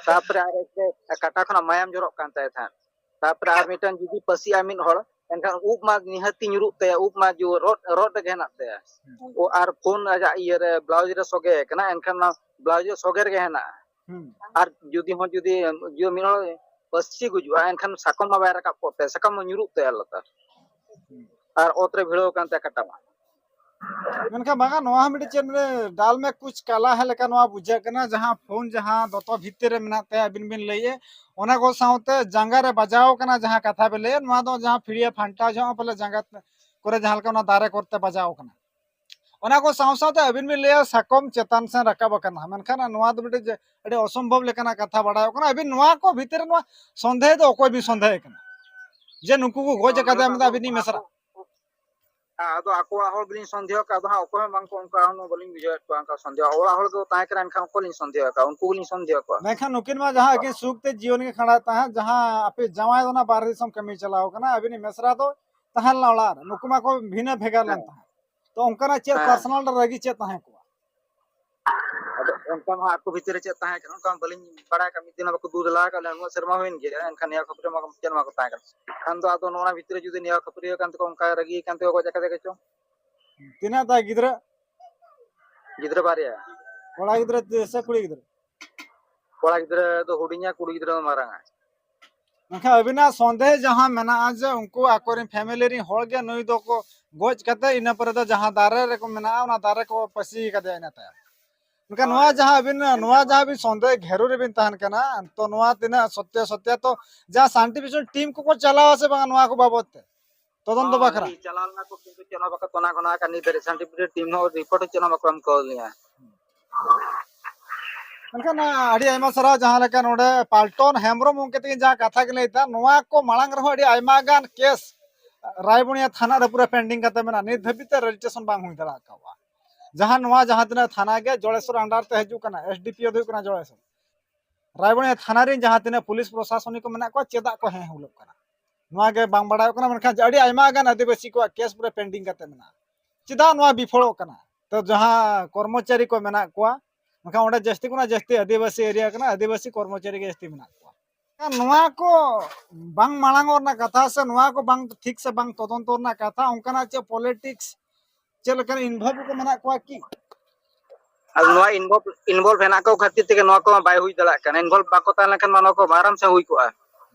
ᱛᱟᱯᱚᱨᱮ ᱟᱨ ᱮᱠ-, ᱠᱟᱴᱟ ᱠᱷᱚᱱᱟᱜ ᱢᱟᱭᱟᱢ ᱡᱚᱨᱚᱜ ᱠᱟᱱ ᱛᱟᱭ ᱛᱟᱦᱮᱸᱫ᱾ ᱛᱟᱯᱚᱨᱮ ᱟᱨ ᱢᱤᱫᱴᱟᱝ ᱡᱩᱫᱤ ᱯᱟᱹᱥᱤᱜᱼᱟ ᱢᱤᱫ ᱦᱚᱲ, ᱮᱱᱠᱷᱟᱱ ᱩᱵ ᱢᱟ ᱱᱤᱦᱟᱹᱛᱤ ᱧᱩᱨᱩᱜ ᱛᱟᱭᱟ, ᱩᱵ ᱢᱟ ᱡᱩ-, ᱨᱚᱫ, ᱨᱚᱫ ᱨᱮᱜᱮ ᱦᱮᱱᱟᱜ ᱛᱟᱭᱟ᱾ ᱚ, ᱟᱨ ᱯᱷᱳᱱ ᱟᱡᱟᱜ ᱤᱭᱟᱹ ᱨᱮ, ᱵᱞᱟᱣᱩᱡᱽ ᱨᱮ ᱥᱚᱜᱮ ᱠᱟᱱᱟ, ᱮᱱᱠᱷᱟᱱ ᱚᱱᱟ ᱵᱞᱟᱣᱩᱡᱽ ᱨᱮ ᱥᱚᱜᱮ ᱨᱮᱜᱮ ᱦᱮᱱᱟᱜᱼᱟ᱾ ᱦᱩᱸ᱾ ᱟᱨ ᱡᱩᱫᱤ ᱦᱚᱸ ᱡᱩᱫᱤ, ᱡᱩᱫᱤ ᱢᱤᱫ ᱦᱚᱲ ᱯᱟᱹᱥᱤ ᱜᱩᱡᱩᱜᱼᱟ, ᱮᱱᱠᱷᱟᱱ ᱥᱟᱠᱚᱢ ᱢᱟ ᱵᱟᱭ ᱨᱟᱠᱟᱵ ᱠᱚᱜ ᱛᱟᱭᱟ, ᱥᱟᱠᱚᱢ ᱢᱟ ᱧᱩᱨᱩᱜ ᱛᱟᱭᱟ ᱞᱟᱛᱟᱨ᱾ ᱟᱨ ᱚᱛ ᱨᱮ ᱵᱷᱤᱲᱟᱹᱣ ᱟᱠᱟᱱ ᱛᱟᱭᱟ ᱠᱟᱴᱟ ᱢᱟ᱾ ᱢᱮᱱᱠᱷᱟᱱ ᱵᱟᱝᱟ, ᱱᱚᱣᱟ ᱦᱚᱸ ᱢᱤᱫᱴᱮᱡ ᱪᱮᱫ ᱢᱟᱱᱮ ᱰᱟᱞ ᱢᱮ ᱠᱩᱪ ᱠᱟᱞᱟ ᱦᱮ ᱞᱮᱠᱟ ᱱᱚᱣᱟ ᱵᱩᱡᱷᱟᱹᱜ ᱠᱟᱱᱟ, ᱡᱟᱦᱟᱸ ᱯᱷᱳᱱ ᱡᱟᱦᱟᱸ ᱫᱚᱛᱚ ᱵᱷᱤᱛᱤᱨ ᱨᱮ ᱢᱮᱱᱟᱜ ᱛᱟᱭᱟ, ᱟᱹᱵᱤᱱ ᱵᱤᱱ ᱞᱟᱹᱭᱮᱫ, ᱚᱱᱟ ᱠᱚ ᱥᱟᱶᱛᱮ ᱡᱟᱸᱜᱟ ᱨᱮ ᱵᱟᱡᱟᱣ ᱠᱟᱱᱟ, ᱡᱟᱦᱟᱸ ᱠᱟᱛᱷᱟ ᱵᱤᱱ ᱞᱟᱹᱭᱮᱫ, ᱱᱚᱣᱟ ᱫᱚ ᱡᱟᱦᱟᱸ ᱯᱷᱤᱲᱤᱭᱟᱹ ᱯᱷᱟᱱᱴᱟᱣ ᱡᱚᱦᱚᱜ ᱯᱟᱞᱮ ᱡᱟᱸᱜᱟ ᱠᱚᱨᱮ ᱡᱟᱦᱟᱸ ᱞᱮᱠᱟ ᱚᱱᱟ ᱫᱟᱨᱮ ᱠᱚᱨᱮ ᱛᱮ ᱵᱟᱡᱟᱣ ᱠᱟᱱᱟ᱾ ᱚᱱᱟ ᱠᱚ ᱥᱟᱶ ᱥᱟᱶᱛᱮ ᱟᱹᱵᱤᱱ ᱵᱤᱱ ᱞᱟᱹᱭᱟ ᱥᱟᱠᱚᱢ ᱪᱮᱛᱟᱱ ᱥᱮᱱ ᱨᱟᱠᱟᱵ ᱟᱠᱟᱱᱟ, ᱢᱮᱱᱠᱷᱟᱱ ᱱᱚᱣᱟ ᱫᱚ ᱢᱤᱫᱴᱮᱡ ᱟᱹᱰᱤ ᱚᱥᱚᱢᱵᱷᱚᱵ ᱞᱮᱠᱟᱱᱟᱜ ᱠᱟᱛᱷᱟ ᱵᱟᱲᱟᱭᱚᱜ ᱠᱟᱱᱟ᱾ ᱟᱹᱵᱤᱱ ᱱᱚᱣᱟ ᱠᱚ ᱵᱷᱤᱛᱤᱨ ᱨᱮ ᱱᱚᱣᱟ ᱥᱚᱱᱫᱮᱦ ᱫᱚ ᱚᱠᱚᱭ ᱵᱤᱱ ᱥᱚᱱᱫᱮᱦ ᱠᱟᱱᱟ ᱡᱮ ᱱᱩᱠᱩ ᱠᱚ ᱜᱚᱡ ᱟᱠᱟᱫᱟ ᱢᱮᱱᱛᱮ ᱟᱹᱵᱤᱱ ᱢᱮᱥᱨᱟ? ᱟᱫᱚ ᱟᱠᱚᱣᱟᱜ ᱦᱚᱲ ᱜᱮᱞᱤᱧ ᱥᱚᱱᱫᱮᱦᱚ ᱠᱟᱜ ᱫᱚ ᱦᱟᱸᱜ, ᱚᱠᱚᱭ ᱦᱚᱸ ᱵᱟᱝ ᱠᱚ, ᱚᱱᱠᱟ ᱦᱚᱸ ᱵᱟᱹᱞᱤᱧ ᱵᱩᱡᱷᱟᱹᱣᱮᱫ ᱠᱚᱣᱟ, ᱚᱱᱠᱟ ᱥᱚᱱᱫᱮᱦᱚ᱾ ᱚᱲᱟᱜ ᱦᱚᱲ ᱜᱮᱠᱚ ᱛᱟᱦᱮᱸ ᱠᱟᱱᱟ, ᱮᱱᱠᱷᱟᱱ ᱚᱠᱚᱭ ᱞᱤᱧ ᱥᱚᱱᱫᱮᱦᱚ ᱠᱟᱜ, ᱩᱱᱠᱩ ᱜᱮᱞᱤᱧ ᱥᱚᱱᱫᱮᱦᱚ ᱠᱚᱣᱟ᱾ ᱢᱮᱱᱠᱷᱟᱱ ᱱᱩᱠᱤᱱ ᱢᱟ ᱡᱟᱦᱟᱸ ᱟᱹᱠᱤᱱ ᱥᱩᱠ ᱛᱮ ᱡᱤᱭᱚᱱ ᱠᱤᱱ ᱠᱷᱟᱸᱰᱟᱣᱮᱫ ᱛᱟᱦᱮᱸᱫ, ᱡᱟᱦᱟᱸ ᱟᱯᱮ ᱡᱟᱶᱟᱭ ᱫᱚ ᱚᱱᱟ ᱵᱟᱨᱦᱮ ᱫᱤᱥᱚᱢ ᱠᱟᱹᱢᱤ ᱪᱟᱞᱟᱣ ᱠᱟᱱᱟ, ᱟᱹᱵᱤᱱᱤᱡ ᱢᱮᱥᱨᱟ ᱫᱚ ᱛᱟᱦᱮᱸ ᱞᱮᱱᱟ ᱚᱲᱟᱜ ᱨᱮ, ᱱᱩᱠᱩ ᱢᱟ ᱠᱚ ᱵᱷᱤᱱᱟᱹ ᱵᱷᱮᱜᱟᱨ ᱞᱮᱱ ᱦᱮᱸ᱾ ᱛᱟᱦᱮᱸᱫ᱾ ᱛᱚ ᱚᱱᱠᱟᱱᱟᱜ ᱪᱮᱫ ᱦᱮᱸ᱾ ᱯᱟᱨᱥᱚᱱᱟᱞ ᱨᱮ ᱨᱟᱹᱜᱤ ᱪᱮᱫ ᱛᱟᱦᱮᱸ ᱠᱚᱜᱼᱟ? ᱟᱫᱚ ᱚᱱᱠᱟ ᱢᱟ ᱟᱠᱚ ᱵᱷᱤᱛᱤᱨ ᱨᱮ ᱪᱮᱫ ᱛᱟᱦᱮᱸ ᱠᱟᱱᱟ, ᱚᱱᱠᱟ ᱢᱟ ᱵᱟᱹᱞᱤᱧ ᱵᱟᱲᱟᱭ ᱠᱟᱜ, ᱢᱤᱫ ᱫᱤᱱ ᱦᱚᱸ ᱵᱟᱠᱚ ᱫᱩ ᱫᱮᱞᱟ ᱟᱠᱟᱫ ᱞᱮᱭᱟ, ᱩᱱᱟᱹᱜ ᱥᱮᱨᱢᱟ ᱦᱩᱭᱮᱱ ᱜᱮᱭᱟ, ᱮᱱᱠᱷᱟᱱ ᱱᱤᱭᱟᱹ ᱠᱷᱟᱹᱯᱟᱹᱨᱤ ᱢᱟ ᱪᱮᱫ ᱢᱟ ᱠᱚ ᱛᱟᱦᱮᱸ ᱠᱟᱱᱟ᱾ ᱠᱷᱟᱱ ᱫᱚ ᱟᱫᱚ ᱱᱚᱣᱟ ᱵᱷᱤᱛᱤᱨ ᱨᱮ ᱡᱩᱫᱤ ᱱᱤᱭᱟᱹ ᱠᱷᱟᱹᱯᱟᱹᱨᱤ ᱟᱠᱟᱱ ᱛᱮᱠᱚ, ᱚᱱᱠᱟ ᱨᱟᱹᱜᱤ ᱟᱠᱟᱱ ᱛᱮᱠᱚ ᱜᱚᱡ ᱟᱠᱟᱫᱮ ᱜᱮᱪᱚ᱾ ᱛᱤᱱᱟᱹᱜ ᱛᱟᱭ ᱜᱤᱫᱽᱨᱟᱹ? ᱜᱤᱫᱽᱨᱟᱹ ᱵᱟᱨᱭᱟ᱾ ᱠᱚᱲᱟ ᱜᱤᱫᱽᱨᱟᱹ ᱥᱮ ᱠᱩᱲᱤ ᱜᱤᱫᱽᱨᱟᱹ? ᱠᱚᱲᱟ ᱜᱤᱫᱽᱨᱟᱹ ᱫᱚ ᱦᱩᱰᱤᱧᱟ, ᱠᱩᱲᱤ ᱜᱤᱫᱽᱨᱟᱹ ᱫᱚ ᱢᱟᱨᱟᱝᱟ᱾ ᱢᱮᱱᱠᱷᱟᱱ ᱟᱹᱵᱤᱱᱟᱜ ᱥᱚᱱᱫᱮᱦ ᱡᱟᱦᱟᱸ ᱢᱮᱱᱟᱜᱼᱟ ᱡᱮ ᱩᱱᱠᱩ ᱟᱠᱚᱨᱮᱱ ᱯᱷᱮᱢᱮᱞᱤ ᱨᱮᱱ ᱦᱚᱲ ᱜᱮ ᱱᱩᱭ ᱫᱚᱠᱚ ᱜᱚᱡ ᱠᱟᱛᱮ ᱤᱱᱟᱹ ᱯᱚᱨᱮ ᱫᱚ ᱡᱟᱦᱟᱸ ᱫᱟᱨᱮ ᱨᱮᱠᱚ ᱢᱮᱱᱟᱜᱼᱟ, ᱚᱱᱟ ᱫᱟᱨᱮ ᱠᱚ ᱯᱟᱹᱥᱤ ᱠᱟᱫᱮᱭᱟ ᱤᱱᱟᱹ ᱛᱟᱭᱚᱢ᱾ ᱢᱮᱱᱠᱷᱟᱱ ᱱᱚᱣᱟ ᱡᱟᱦᱟᱸ ᱟᱹᱵᱤᱱ, ᱱᱚᱣᱟ ᱡᱟᱦᱟᱸ ᱟᱹᱵᱤᱱ ᱥᱚᱱᱫᱮᱦ ᱜᱷᱮᱨᱩ ᱨᱮᱵᱤᱱ ᱛᱟᱦᱮᱱ ᱠᱟᱱᱟ, ᱛᱚ ᱱᱚᱣᱟ ᱛᱤᱱᱟᱹᱜ ᱥᱚᱛᱭᱚ ᱥᱚᱛᱭᱟ, ᱛᱚ ᱡᱟᱦᱟᱸ ᱥᱟᱭᱮᱱᱴᱤᱯᱷᱤᱠ ᱴᱤᱢ ᱠᱚᱠᱚ ᱪᱟᱞᱟᱣᱟ ᱥᱮ ᱵᱟᱝ ᱱᱚᱣᱟ ᱠᱚ ᱵᱟᱵᱚᱛ ᱛᱮ ᱛᱚᱫᱚᱱᱛᱚ ᱵᱟᱠᱷᱨᱟ? ᱦᱳᱭ, ᱪᱟᱞᱟᱣ ᱞᱮᱱᱟ ᱠᱚ, ᱠᱤᱱᱛᱩ ᱪᱮᱫ ᱦᱚᱸ ᱵᱟᱠᱚ ᱛᱚᱱᱟ ᱠᱚᱱᱟ ᱟᱠᱟᱫ ᱱᱤᱛ ᱫᱷᱟᱹᱨᱤᱡ, ᱥᱟᱭᱮᱱᱴᱤᱯᱷᱤᱠ ᱴᱤᱢ ᱦᱚᱸ ᱨᱤᱯᱳᱨᱴ ᱦᱚᱸ ᱪᱮᱫ ᱦᱚᱸ ᱵᱟᱠᱚ ᱮᱢ ᱠᱟᱣᱫᱤᱧᱟ᱾ ᱢᱮᱱᱠᱷᱟᱱ ᱟᱹᱰᱤ ᱟᱭᱢᱟ ᱥᱟᱨᱦᱟᱣ, ᱡᱟᱦᱟᱸ ᱞᱮᱠᱟ ᱱᱚᱰᱮ ᱯᱟᱞᱴᱚᱱ ᱦᱮᱢᱵᱨᱚᱢ ᱜᱚᱢᱠᱮ ᱛᱟᱹᱠᱤᱱ ᱡᱟᱦᱟᱸ ᱠᱟᱛᱷᱟ ᱠᱤᱱ ᱞᱟᱹᱭ ᱮᱫᱟ, ᱱᱚᱣᱟ ᱠᱚ ᱢᱟᱲᱟᱝ ᱨᱮᱦᱚᱸ ᱟᱹᱰᱤ ᱟᱭᱢᱟ ᱜᱟᱱ ᱠᱮᱥ ᱨᱟᱭᱵᱚᱱᱤᱭᱟ ᱛᱷᱟᱱᱟ ᱨᱮ ᱯᱩᱨᱟᱹ ᱯᱮᱱᱰᱤᱝ ᱠᱟᱛᱮ ᱢᱮᱱᱟᱜᱼᱟ, ᱱᱤᱛ ᱫᱷᱟᱹᱵᱤᱡ ᱛᱮ ᱨᱮᱡᱤᱥᱴᱨᱮᱥᱚᱱ ᱵᱟᱝ ᱦᱩᱭ ᱫᱟᱲᱮ ᱟᱠᱟᱫᱼᱟ᱾ ᱡᱟᱦᱟᱸ ᱱᱚᱣᱟ ᱡᱟᱦᱟᱸ ᱛᱤᱱᱟᱹᱜ ᱛᱷᱟᱱᱟ ᱜᱮ ᱡᱚᱲᱮᱥᱚᱨ ᱟᱱᱰᱟᱨ ᱛᱮ ᱦᱤᱡᱩᱜ ᱠᱟᱱᱟ, ᱮᱥᱰᱤᱯᱤᱳ ᱫᱚ ᱦᱩᱭᱩᱜ ᱠᱟᱱᱟ ᱡᱚᱲᱮᱥᱚᱨ᱾ ᱨᱟᱭᱵᱚᱱᱤᱭᱟ ᱛᱷᱟᱱᱟ ᱨᱮᱱ ᱡᱟᱦᱟᱸ ᱛᱤᱱᱟᱹᱜ ᱯᱩᱞᱤᱥ ᱯᱨᱚᱥᱟᱥᱚᱱᱤᱠ ᱠᱚ ᱢᱮᱱᱟᱜ ᱠᱚᱣᱟ, ᱪᱮᱫᱟᱜ ᱠᱚ ᱦᱮᱸ ᱦᱩᱞᱩᱜ ᱠᱟᱱᱟ, ᱱᱚᱣᱟ ᱜᱮ ᱵᱟᱝ ᱵᱟᱲᱟᱭᱚᱜ ᱠᱟᱱᱟ᱾ ᱢᱮᱱᱠᱷᱟᱱ ᱟᱹᱰᱤ ᱟᱭᱢᱟ ᱜᱟᱱ ᱟᱹᱫᱤᱵᱟᱹᱥᱤ ᱠᱚᱣᱟᱜ ᱠᱮᱥ ᱯᱩᱨᱟᱹ ᱯᱮᱱᱰᱤᱝ ᱠᱟᱛᱮ ᱢᱮᱱᱟᱜᱼᱟ᱾ ᱪᱮᱫᱟᱜ ᱱᱚᱣᱟ ᱵᱤᱯᱷᱚᱞᱚᱜ ᱠᱟᱱᱟ? ᱛᱚ ᱡᱟᱦᱟᱸ ᱠᱚᱨᱢᱚᱪᱟᱨᱤ ᱠᱚ ᱢᱮᱱᱟᱜ ᱠᱚᱣᱟ, ᱢᱮᱱᱠᱷᱟᱱ ᱚᱸᱰᱮ ᱡᱟᱹᱥᱛᱤ ᱠᱷᱚᱱᱟᱜ ᱡᱟᱹᱥᱛᱤ ᱟᱹᱫᱤᱵᱟᱹᱥᱤ ᱮᱨᱤᱭᱟ ᱠᱟᱱᱟ, ᱟᱹᱫᱤᱵᱟᱹᱥᱤ ᱠᱚᱨᱢᱚᱪᱟᱨᱤ ᱜᱮ ᱡᱟᱹᱥᱛᱤ ᱢᱮᱱᱟᱜ ᱠᱚᱣᱟ᱾ ᱱᱚᱣᱟ ᱠᱚ ᱵᱟᱝ ᱢᱟᱲᱟᱝᱚᱜ ᱨᱮᱱᱟᱜ ᱠᱟᱛᱷᱟ ᱥᱮ ᱱᱚᱣᱟ ᱠᱚ ᱵᱟᱝ ᱴᱷᱤᱠ ᱥᱮ ᱵᱟᱝ ᱛᱚᱫᱚᱱᱛᱚ ᱨᱮᱱᱟᱜ ᱠᱟᱛᱷᱟ, ᱚᱱᱠᱟᱱᱟᱜ ᱪᱮᱫ ᱯᱚᱞᱤᱴᱤᱠᱥ ᱪᱮᱫ ᱞᱮᱠᱟᱱ ᱤᱱᱵᱷᱚᱞᱵᱷ ᱠᱚ ᱢᱮᱱᱟᱜ ᱠᱚᱣᱟ ᱠᱤ? ᱟᱨ ᱱᱚᱣᱟ ᱤᱱᱵᱷᱚᱞᱵᱷ, ᱤᱱᱵᱷᱚᱞᱵᱷ ᱦᱮᱱᱟᱜ ᱠᱚ ᱠᱷᱟᱹᱛᱤᱨ ᱛᱮᱜᱮ ᱱᱚᱣᱟ ᱠᱚ ᱵᱟᱭ ᱦᱩᱭ ᱫᱟᱲᱮᱭᱟᱜ ᱠᱟᱱᱟ᱾ ᱤᱱᱵᱷᱚᱞᱵᱷ ᱵᱟᱠᱚ ᱛᱟᱦᱮᱸ ᱞᱮᱱᱠᱷᱟᱱ ᱢᱟ ᱱᱚᱣᱟ ᱠᱚ ᱟᱨᱟᱢ ᱥᱮ ᱦᱩᱭ ᱠᱚᱜᱼᱟ᱾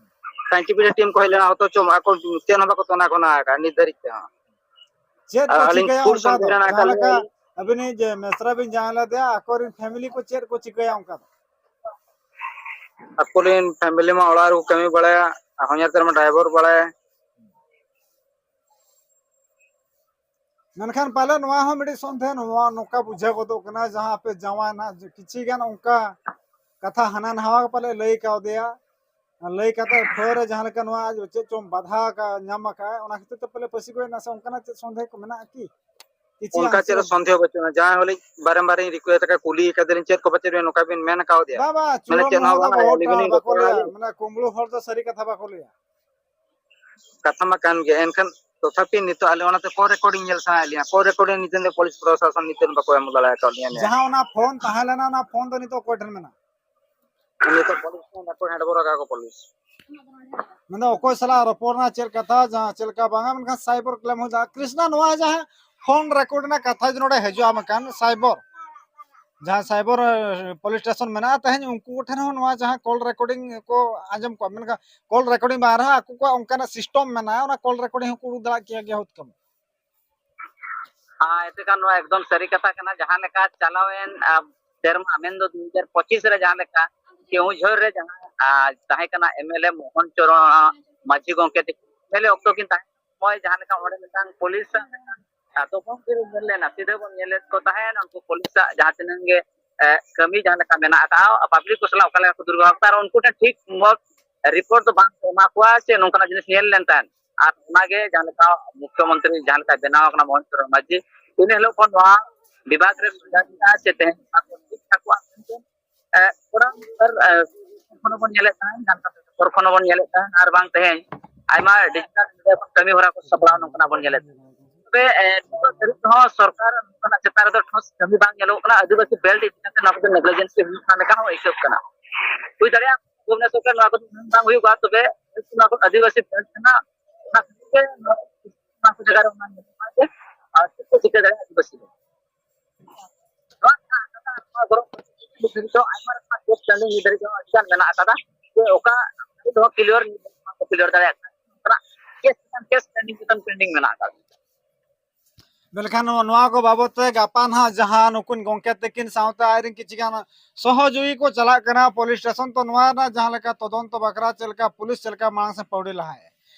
ᱥᱟᱭᱮᱱᱴᱤᱯᱷᱤᱠ ᱴᱤᱢ ᱠᱚ ᱦᱮᱡ ᱞᱮᱱᱟ, ᱚᱛᱷᱚᱪᱚ ᱟᱠᱚ ᱪᱮᱫ ᱦᱚᱸ ᱵᱟᱠᱚ ᱛᱚᱱᱟ ᱠᱷᱚᱱᱟ ᱟᱠᱟᱫ ᱱᱤᱛ ᱫᱷᱟᱹᱨᱤᱡ ᱛᱮᱦᱚᱸ᱾ ᱪᱮᱫ ᱟᱨ ᱠᱚ ᱟᱹᱞᱤᱧ ᱪᱤᱠᱟᱹᱭᱟ ᱯᱷᱩᱞ ᱚᱱᱠᱟ ᱫᱚ? ᱥᱚᱱᱫᱮᱦ ᱨᱮ ᱡᱟᱦᱟᱸ ᱟᱠᱟᱫ ᱞᱮᱠᱟ ᱞᱤᱧᱟᱹ᱾ ᱟᱹᱵᱤᱱᱤᱡ ᱡᱮ ᱢᱮᱥᱨᱟ ᱵᱤᱱ ᱡᱟᱦᱟᱸ ᱞᱮᱫᱮᱭᱟ, ᱟᱠᱚᱨᱮᱱ ᱯᱷᱮᱢᱮᱞᱤ ᱠᱚ ᱪᱮᱫ ᱠᱚ ᱪᱤᱠᱟᱹᱭᱟ ᱚᱱᱠᱟ ᱫᱚ? ᱟᱠᱚᱨᱮᱱ ᱯᱷᱮᱢᱮᱞᱤ ᱢᱟ ᱚᱲᱟᱜ ᱨᱮᱠᱚ ᱠᱟᱹᱢᱤ ᱵᱟᱲᱟᱭᱟ, ᱟᱨ ᱦᱚᱧᱦᱟᱨ ᱛᱮᱫ ᱢᱟ ᱰᱨᱟᱭᱵᱷᱟᱨ ᱵᱟᱲᱟᱭᱟ᱾ ᱢᱮᱱᱠᱷᱟᱱ ᱯᱟᱞᱮ ᱱᱚᱣᱟ ᱦᱚᱸ ᱢᱤᱫᱴᱤᱡ ᱥᱚᱱᱫᱮᱦ ᱱᱚᱣᱟ ᱱᱚᱝᱠᱟ ᱵᱩᱡᱷᱟᱹᱣ ᱜᱚᱫᱚᱜ ᱠᱟᱱᱟ, ᱡᱟᱦᱟᱸ ᱟᱯᱮ ᱡᱟᱶᱟᱭ ᱱᱟᱦᱟᱜ ᱡᱮ ᱠᱤᱪᱷᱤ ᱜᱟᱱ ᱚᱱᱠᱟ ᱠᱟᱛᱷᱟ ᱦᱟᱱᱟ ᱱᱟᱣᱟ ᱯᱟᱞᱮ ᱞᱟᱹᱭ ᱠᱟᱣᱫᱮᱭᱟ, ᱟᱨ ᱞᱟᱹᱭ ᱠᱟᱛᱮ ᱯᱷᱟᱹᱨ ᱨᱮ ᱡᱟᱦᱟᱸ ᱞᱮᱠᱟ ᱱᱚᱣᱟ ᱪᱮᱫ ᱪᱚᱝ ᱵᱟᱫᱷᱟ ᱠᱟ-, ᱧᱟᱢ ᱟᱠᱟᱫ, ᱚᱱᱟ ᱠᱷᱟᱹᱛᱤᱨ ᱛᱮ ᱯᱟᱞᱮ ᱯᱟᱹᱥᱤ ᱜᱚᱡ ᱮᱱᱟ ᱥᱮ ᱚᱱᱠᱟᱱᱟᱜ ᱪᱮᱫ ᱥᱚᱱᱫᱮᱦ ᱠᱚ ᱢᱮᱱᱟᱜᱼᱟ ᱠᱤ? ᱠᱤᱪᱷᱤ ᱚᱱᱠᱟ ᱪᱮᱫ ᱟᱱᱥᱟᱨ ᱥᱚᱱᱫᱮᱦ ᱵᱟᱹᱪᱩᱜᱼᱟ᱾ ᱡᱟᱦᱟᱸᱭ ᱦᱚᱸᱞᱤᱧ ᱵᱟᱨᱮᱢ ᱵᱟᱨᱮᱧ ᱨᱤᱠᱩᱭᱮᱥᱴ ᱟᱠᱟᱫ, ᱠᱩᱞᱤ ᱟᱠᱟᱫᱮᱭᱟᱞᱤᱧ, ᱪᱮᱫ ᱠᱚ ᱯᱟᱪᱮᱫ ᱱᱚᱝᱠᱟ ᱵᱤᱱ ᱢᱮᱱ ᱠᱟᱣᱫᱮᱭᱟ? ᱵᱟᱵᱟ, ᱢᱟᱱᱮ ᱪᱩᱨᱚ ᱪᱮᱫ ᱦᱚᱸ ᱢᱚᱦᱚᱛ ᱵᱟᱝ, ᱵᱟᱠᱚ ᱟᱹᱞᱤᱧ ᱞᱤᱧ ᱞᱟᱹᱭᱟ, ᱨᱤᱠᱩᱭᱮᱥᱴ ᱵᱟᱠᱚ ᱞᱟᱹᱭᱟ, ᱟᱠᱟᱫᱟ᱾ ᱢᱟᱱᱮ ᱠᱩᱢᱵᱽᱲᱩ ᱦᱚᱲ ᱫᱚ ᱥᱟᱹᱨᱤ ᱠᱟᱛᱷᱟ ᱵᱟᱠᱚ ᱞᱟᱹᱭᱟ᱾ ᱠᱟᱛᱷᱟ ᱢᱟ ᱠᱟᱱ ᱜᱮ, ᱮᱱᱠᱷᱟᱱ ᱛᱚᱛᱷᱟᱯᱤ ᱱᱤᱛᱚᱜ ᱟᱞᱮ ᱚᱱᱟᱛᱮ ᱠᱚᱞ ᱨᱮᱠᱚᱨᱰᱤᱝ ᱧᱮᱞ ᱥᱟᱱᱟᱭᱮᱫ ᱞᱤᱧᱟ᱾ ᱠᱚᱞ ᱨᱮᱠᱚᱨᱰᱤᱝ ᱱᱤᱛᱚᱜ ᱫᱚ ᱯᱩᱞᱤᱥ ᱯᱨᱚᱥᱟᱥᱚᱱ ᱱᱤᱛᱚᱜ ᱵᱟᱠᱚ ᱮᱢ ᱫᱟᱲᱮ ᱟᱠᱟᱫ ᱞᱤᱧᱟ ᱱᱤᱭᱟᱹ᱾ ᱡᱟᱦᱟᱸ ᱚᱱᱟ ᱯᱷᱳᱱ ᱛᱟᱦᱮᱸ ᱞᱮᱱᱟ, ᱚᱱᱟ ᱯᱷᱳᱱ ᱫᱚ ᱱᱤᱛᱚᱜ ᱚᱠᱚᱭ ᱴᱷᱮᱱ ᱢᱮᱱᱟᱜᱼᱟ? ᱱᱤᱛᱚᱜ ᱯᱩᱞᱤᱥ ᱴᱷᱮᱱ ᱵᱟᱠᱚ ᱦᱮᱸᱰ ᱚᱵᱷᱟᱨ ᱟᱠᱟᱫ ᱠᱚ ᱯᱩᱞᱤᱥ᱾ ᱢᱮᱱᱫᱚ ᱚᱠᱚᱭ ᱥᱟᱞᱟᱜ ᱨᱚᱯᱚᱲ ᱨᱮᱱᱟᱜ ᱪᱮᱫ ᱠᱟᱛᱷᱟ, ᱡᱟᱦᱟᱸ ᱪᱮᱫ ᱞᱮᱠᱟ ᱵᱟᱝᱟ, ᱢᱮᱱᱠᱷᱟᱱ ᱥᱟᱭᱵᱚᱨ ᱠᱨᱟᱭᱤᱢ ᱦᱩᱭ ᱫᱟᱲᱮᱭᱟᱜᱼᱟ᱾ ᱠᱨᱤᱥᱱᱟ, ᱱᱚᱣᱟ ᱡᱟᱦᱟᱸ ᱯᱷᱳᱱ ᱨᱮᱠᱚᱨᱰ ᱨᱮᱱᱟᱜ ᱠᱟᱛᱷᱟ ᱡᱮ ᱱᱚᱰᱮ ᱦᱤᱡᱩᱜᱼᱟ, ᱢᱮᱱᱠᱷᱟᱱ ᱥᱟᱭᱵᱚᱨ ᱡᱟᱦᱟᱸ cyber police station ᱢᱮᱱᱟᱜᱼᱟ, ᱛᱮᱦᱮᱧ ᱩᱱᱠᱩ ᱠᱚᱴᱷᱮᱱ ᱦᱚᱸ ᱱᱚᱣᱟ ᱡᱟᱦᱟᱸ call recording ᱠᱚ ᱟᱸᱡᱚᱢ ᱠᱚᱣᱟ, ᱢᱮᱱᱠᱷᱟᱱ call recording ᱵᱟᱝ ᱨᱮᱦᱚᱸ ᱟᱠᱚ ᱠᱚᱣᱟᱜ ᱚᱱᱠᱟᱱᱟᱜ system ᱢᱮᱱᱟᱜᱼᱟ, ᱚᱱᱟ call recording ᱦᱚᱸᱠᱚ ᱩᱰᱩᱠ ᱫᱟᱲᱮᱭᱟᱜ ᱠᱮᱭᱟ ᱜᱮᱭᱟ ᱦᱩᱛᱠᱟᱹᱢ᱾ ᱦᱮᱸ, ᱮᱱᱛᱮ ᱠᱷᱟᱱ ᱱᱚᱣᱟ ᱮᱠᱫᱚᱢ ᱥᱟᱹᱨᱤ ᱠᱟᱛᱷᱟ ᱠᱟᱱᱟ᱾ ᱡᱟᱦᱟᱸ ᱞᱮᱠᱟ ᱪᱟᱞᱟᱣᱮᱱ ᱟᱨ ᱥᱮᱨᱢᱟ, ᱢᱮᱱᱫᱚ ᱫᱩ ᱦᱟᱡᱟᱨ ᱯᱚᱸᱪᱤᱥ ᱨᱮ ᱡᱟᱦᱟᱸ ᱞᱮᱠᱟ ᱠᱮᱣᱚᱱᱡᱷᱚᱨ ᱨᱮ ᱡᱟᱦᱟᱸ ᱟᱨ ᱛᱟᱦᱮᱸ ᱠᱟᱱᱟ ᱮᱢᱮᱞᱮ ᱢᱳᱦᱚᱱ ᱪᱚᱨᱚᱬ ᱢᱟᱹᱡᱷᱤ ᱜᱚᱢᱠᱮ ᱛᱟᱹᱠᱤᱱ ᱮᱢᱮᱞᱮ ᱚᱠᱛᱚ ᱠᱤᱱ ᱛᱟᱦᱮᱸ ᱥᱚᱢᱚᱭ ᱡᱟᱦᱟᱸ ᱞᱮᱠᱟ ᱚᱸᱰᱮ ᱢᱤᱫᱴᱟᱝ ᱯᱩᱞᱤᱥ ᱟᱜ ᱢᱤᱫᱴᱟᱝ, ᱟᱨ ᱛᱚᱠᱷᱚᱱ ᱠᱤᱱ ᱧᱮᱞ ᱞᱮᱱᱟ, ᱥᱤᱫᱷᱟᱹ ᱵᱚᱱ ᱧᱮᱞᱮᱫ ᱠᱚ ᱛᱟᱦᱮᱸᱱ ᱩᱱᱠᱩ ᱯᱩᱞᱤᱥ ᱟᱜ ᱡᱟᱦᱟᱸ ᱛᱤᱱᱟᱹᱜ ᱜᱮ ᱮ, ᱠᱟᱹᱢᱤ ᱡᱟᱦᱟᱸ ᱞᱮᱠᱟ ᱢᱮᱱᱟᱜ ᱟᱠᱟᱫᱼᱟ, ᱯᱟᱵᱽᱞᱤᱠ ᱠᱚ ᱥᱟᱞᱟᱜ ᱚᱠᱟ ᱞᱮᱠᱟ ᱠᱚ ᱫᱩᱨᱵᱮᱵᱚᱦᱟᱨ ᱠᱟᱱᱟ, ᱟᱨ ᱩᱱᱠᱩ ᱴᱷᱮᱱ ᱴᱷᱤᱠ ᱢᱚᱛ ᱨᱤᱯᱳᱨᱴ ᱫᱚ ᱵᱟᱝ ᱠᱚ ᱮᱢᱟ ᱠᱚᱣᱟ ᱥᱮ ᱱᱚᱝᱠᱟᱱᱟᱜ ᱡᱤᱱᱤᱥ ᱧᱮᱞ ᱞᱮᱱ ᱛᱟᱦᱮᱸᱫ᱾ ᱟᱨ ᱚᱱᱟᱜᱮ ᱡᱟᱦᱟᱸ ᱞᱮᱠᱟ ᱢᱩᱠᱷᱭᱚᱢᱚᱱᱛᱨᱤ ᱡᱟᱦᱟᱸ ᱞᱮᱠᱟ ᱵᱮᱱᱟᱣ ᱟᱠᱟᱱᱟ ᱢᱳᱦᱚᱱ ᱪᱚᱨᱚᱬ ᱢᱟᱹᱡᱷᱤ, ᱤᱱᱟᱹ ᱦᱤᱞᱳᱜ ᱠᱷᱚᱱ ᱱᱚᱣᱟ ᱵᱤᱵᱷᱟᱜᱽ ᱨᱮ ᱥᱚᱡᱟ ᱠᱮᱫᱟ ᱥᱮ ᱛᱮᱦᱮᱧ ᱚᱱᱟ ᱠᱚ ᱴᱷᱤᱠ ᱴᱷᱟᱠᱚᱜᱼᱟ ᱢᱮᱱᱛᱮ, ᱮ, ᱛᱷᱚᱲᱟ ᱟᱨ, ᱮ, ᱠᱷᱚᱱ ᱵᱚᱱ ᱧᱮᱞᱮᱫ ᱛᱟᱦᱮᱸᱫ, ᱡᱟᱦᱟᱸ ᱞᱮᱠᱟ ᱯᱮᱯᱟᱨ ᱠᱷᱚᱱ ᱵᱚᱱ ᱧᱮᱞᱮᱫ ᱛᱟᱦᱮᱸᱫ, ᱟᱨ ᱵᱟᱝ ᱛᱮᱦᱮᱧ ᱟᱭᱢᱟ ᱰᱤᱡᱤᱴᱟᱞ ᱢᱤᱰᱤᱭᱟ ᱠᱷᱚᱱ ᱠᱟᱹᱢᱤ ᱦᱚᱨᱟ ᱠᱚ ᱥᱟᱯᱲᱟᱣ ᱱᱚᱝᱠᱟᱱᱟᱜ ᱵᱚᱱ ᱧᱮᱞᱮᱫ ᱛᱟᱦᱮᱸᱫ᱾ ᱛᱚᱵᱮ, ᱮ, ᱱᱤᱛᱚᱜ ᱫᱷᱟᱹᱨᱤᱡ ᱦᱚᱸ ᱥᱚᱨᱠᱟᱨ ᱱᱚᱝᱠᱟᱱᱟᱜ ᱪᱮᱛᱟᱱ ᱨᱮᱫᱚ ᱴᱷᱚᱥ ᱠᱟᱹᱢᱤ ᱵᱟᱝ ᱧᱮᱞᱚᱜ ᱠᱟᱱᱟ᱾ ᱟᱹᱫᱤᱵᱟᱹᱥᱤ belt ᱤᱫᱤ ᱠᱟᱛᱮ ᱱᱚᱣᱟ ᱠᱚᱫᱚ negligence ᱦᱩᱭᱩᱜ ᱠᱟᱱ ᱞᱮᱠᱟ ᱦᱚᱸ ᱟᱹᱭᱠᱟᱹᱜ ᱠᱟᱱᱟ᱾ ᱦᱩᱭ ᱫᱟᱲᱮᱭᱟᱜᱼᱟ ᱵᱷᱩᱵᱽᱱᱮᱥᱚᱨ ᱨᱮ ᱱᱚᱣᱟ ᱠᱚᱫᱚ ᱵᱟᱝ ᱦᱩᱭᱩᱜᱼᱟ, ᱛᱚᱵᱮ ᱱᱚᱣᱟ ᱠᱚ ᱟᱹᱫᱤᱵᱟᱹᱥᱤ belt ᱠᱟᱱᱟ, ᱚᱱᱟ ᱠᱷᱟᱹᱛᱤᱨ ᱛᱮ ᱱᱚᱣᱟ ᱱᱚᱣᱟ ᱠᱚ ᱡᱟᱭᱜᱟ ᱨᱮ ᱚᱱᱟ ᱧᱮᱞᱚᱜ ᱠᱟᱱᱟ ᱡᱮ, ᱟᱨ ᱪᱮᱫ ᱠᱚ ᱪᱤᱠᱟᱹ ᱫᱟᱲᱮᱭᱟᱜᱼᱟ ᱟᱹᱫᱤᱵᱟᱹᱥᱤ ᱫᱚ᱾ ᱱᱚᱣᱟ ᱢᱮᱱᱟᱜ ᱟᱠᱟᱫᱟ, ᱱᱚᱣᱟ ᱜᱚᱨᱚᱢ ᱫᱚ ᱟᱭᱢᱟ ᱨᱚᱠᱚᱢ case pending ᱱᱤᱛ ᱫᱷᱟᱹᱨᱤᱡ ᱦᱚᱸ ᱟᱹᱰᱤ ᱜᱟᱱ ᱢᱮᱱᱟᱜ ᱟᱠᱟᱫᱟ, ᱡᱮ ᱚᱠᱟ ᱱᱚᱣᱟ clear, ᱵᱟᱠᱚ clear ᱫᱟᱲᱮᱭᱟᱜ ᱠᱟᱱᱟ, ᱚᱱᱠᱟᱱᱟᱜ case, case pending ᱪᱮᱛᱟᱱ pending ᱢᱮᱱᱟᱜ ᱟᱠᱟᱫᱟ᱾ ᱢᱮᱱᱠᱷᱟᱱ ᱱᱚᱣᱟ, ᱱᱚᱣᱟ ᱠᱚ ᱵᱟᱵᱚᱫ ᱛᱮ ᱜᱟᱯᱟ ᱱᱟᱦᱟᱜ ᱡᱟᱦᱟᱸ ᱱᱩᱠᱤᱱ ᱜᱚᱢᱠᱮ ᱛᱟᱹᱠᱤᱱ ᱥᱟᱶᱛᱮ ᱟᱡᱨᱮᱱ ᱠᱤᱪᱷᱩ ᱜᱟᱱ ᱥᱚᱦᱚᱡᱳᱜᱤ ᱠᱚ ᱪᱟᱞᱟᱜ ᱠᱟᱱᱟ ᱯᱩᱞᱤᱥ ᱥᱴᱮᱥᱚᱱ, ᱛᱚ ᱱᱚᱣᱟ ᱨᱮᱱᱟᱜ ᱡᱟᱦᱟᱸ ᱞᱮᱠᱟ ᱛᱚᱫᱚᱱᱛᱚ ᱵᱟᱠᱷᱨᱟ ᱪᱮᱫ ᱞᱮᱠᱟ ᱯᱩᱞᱤᱥ ᱪᱮᱫ ᱞᱮᱠᱟ ᱢᱟᱲᱟᱝ ᱥᱮᱫ ᱯᱟᱹᱣᱲᱤ ᱞᱟᱦᱟᱭᱮᱫ,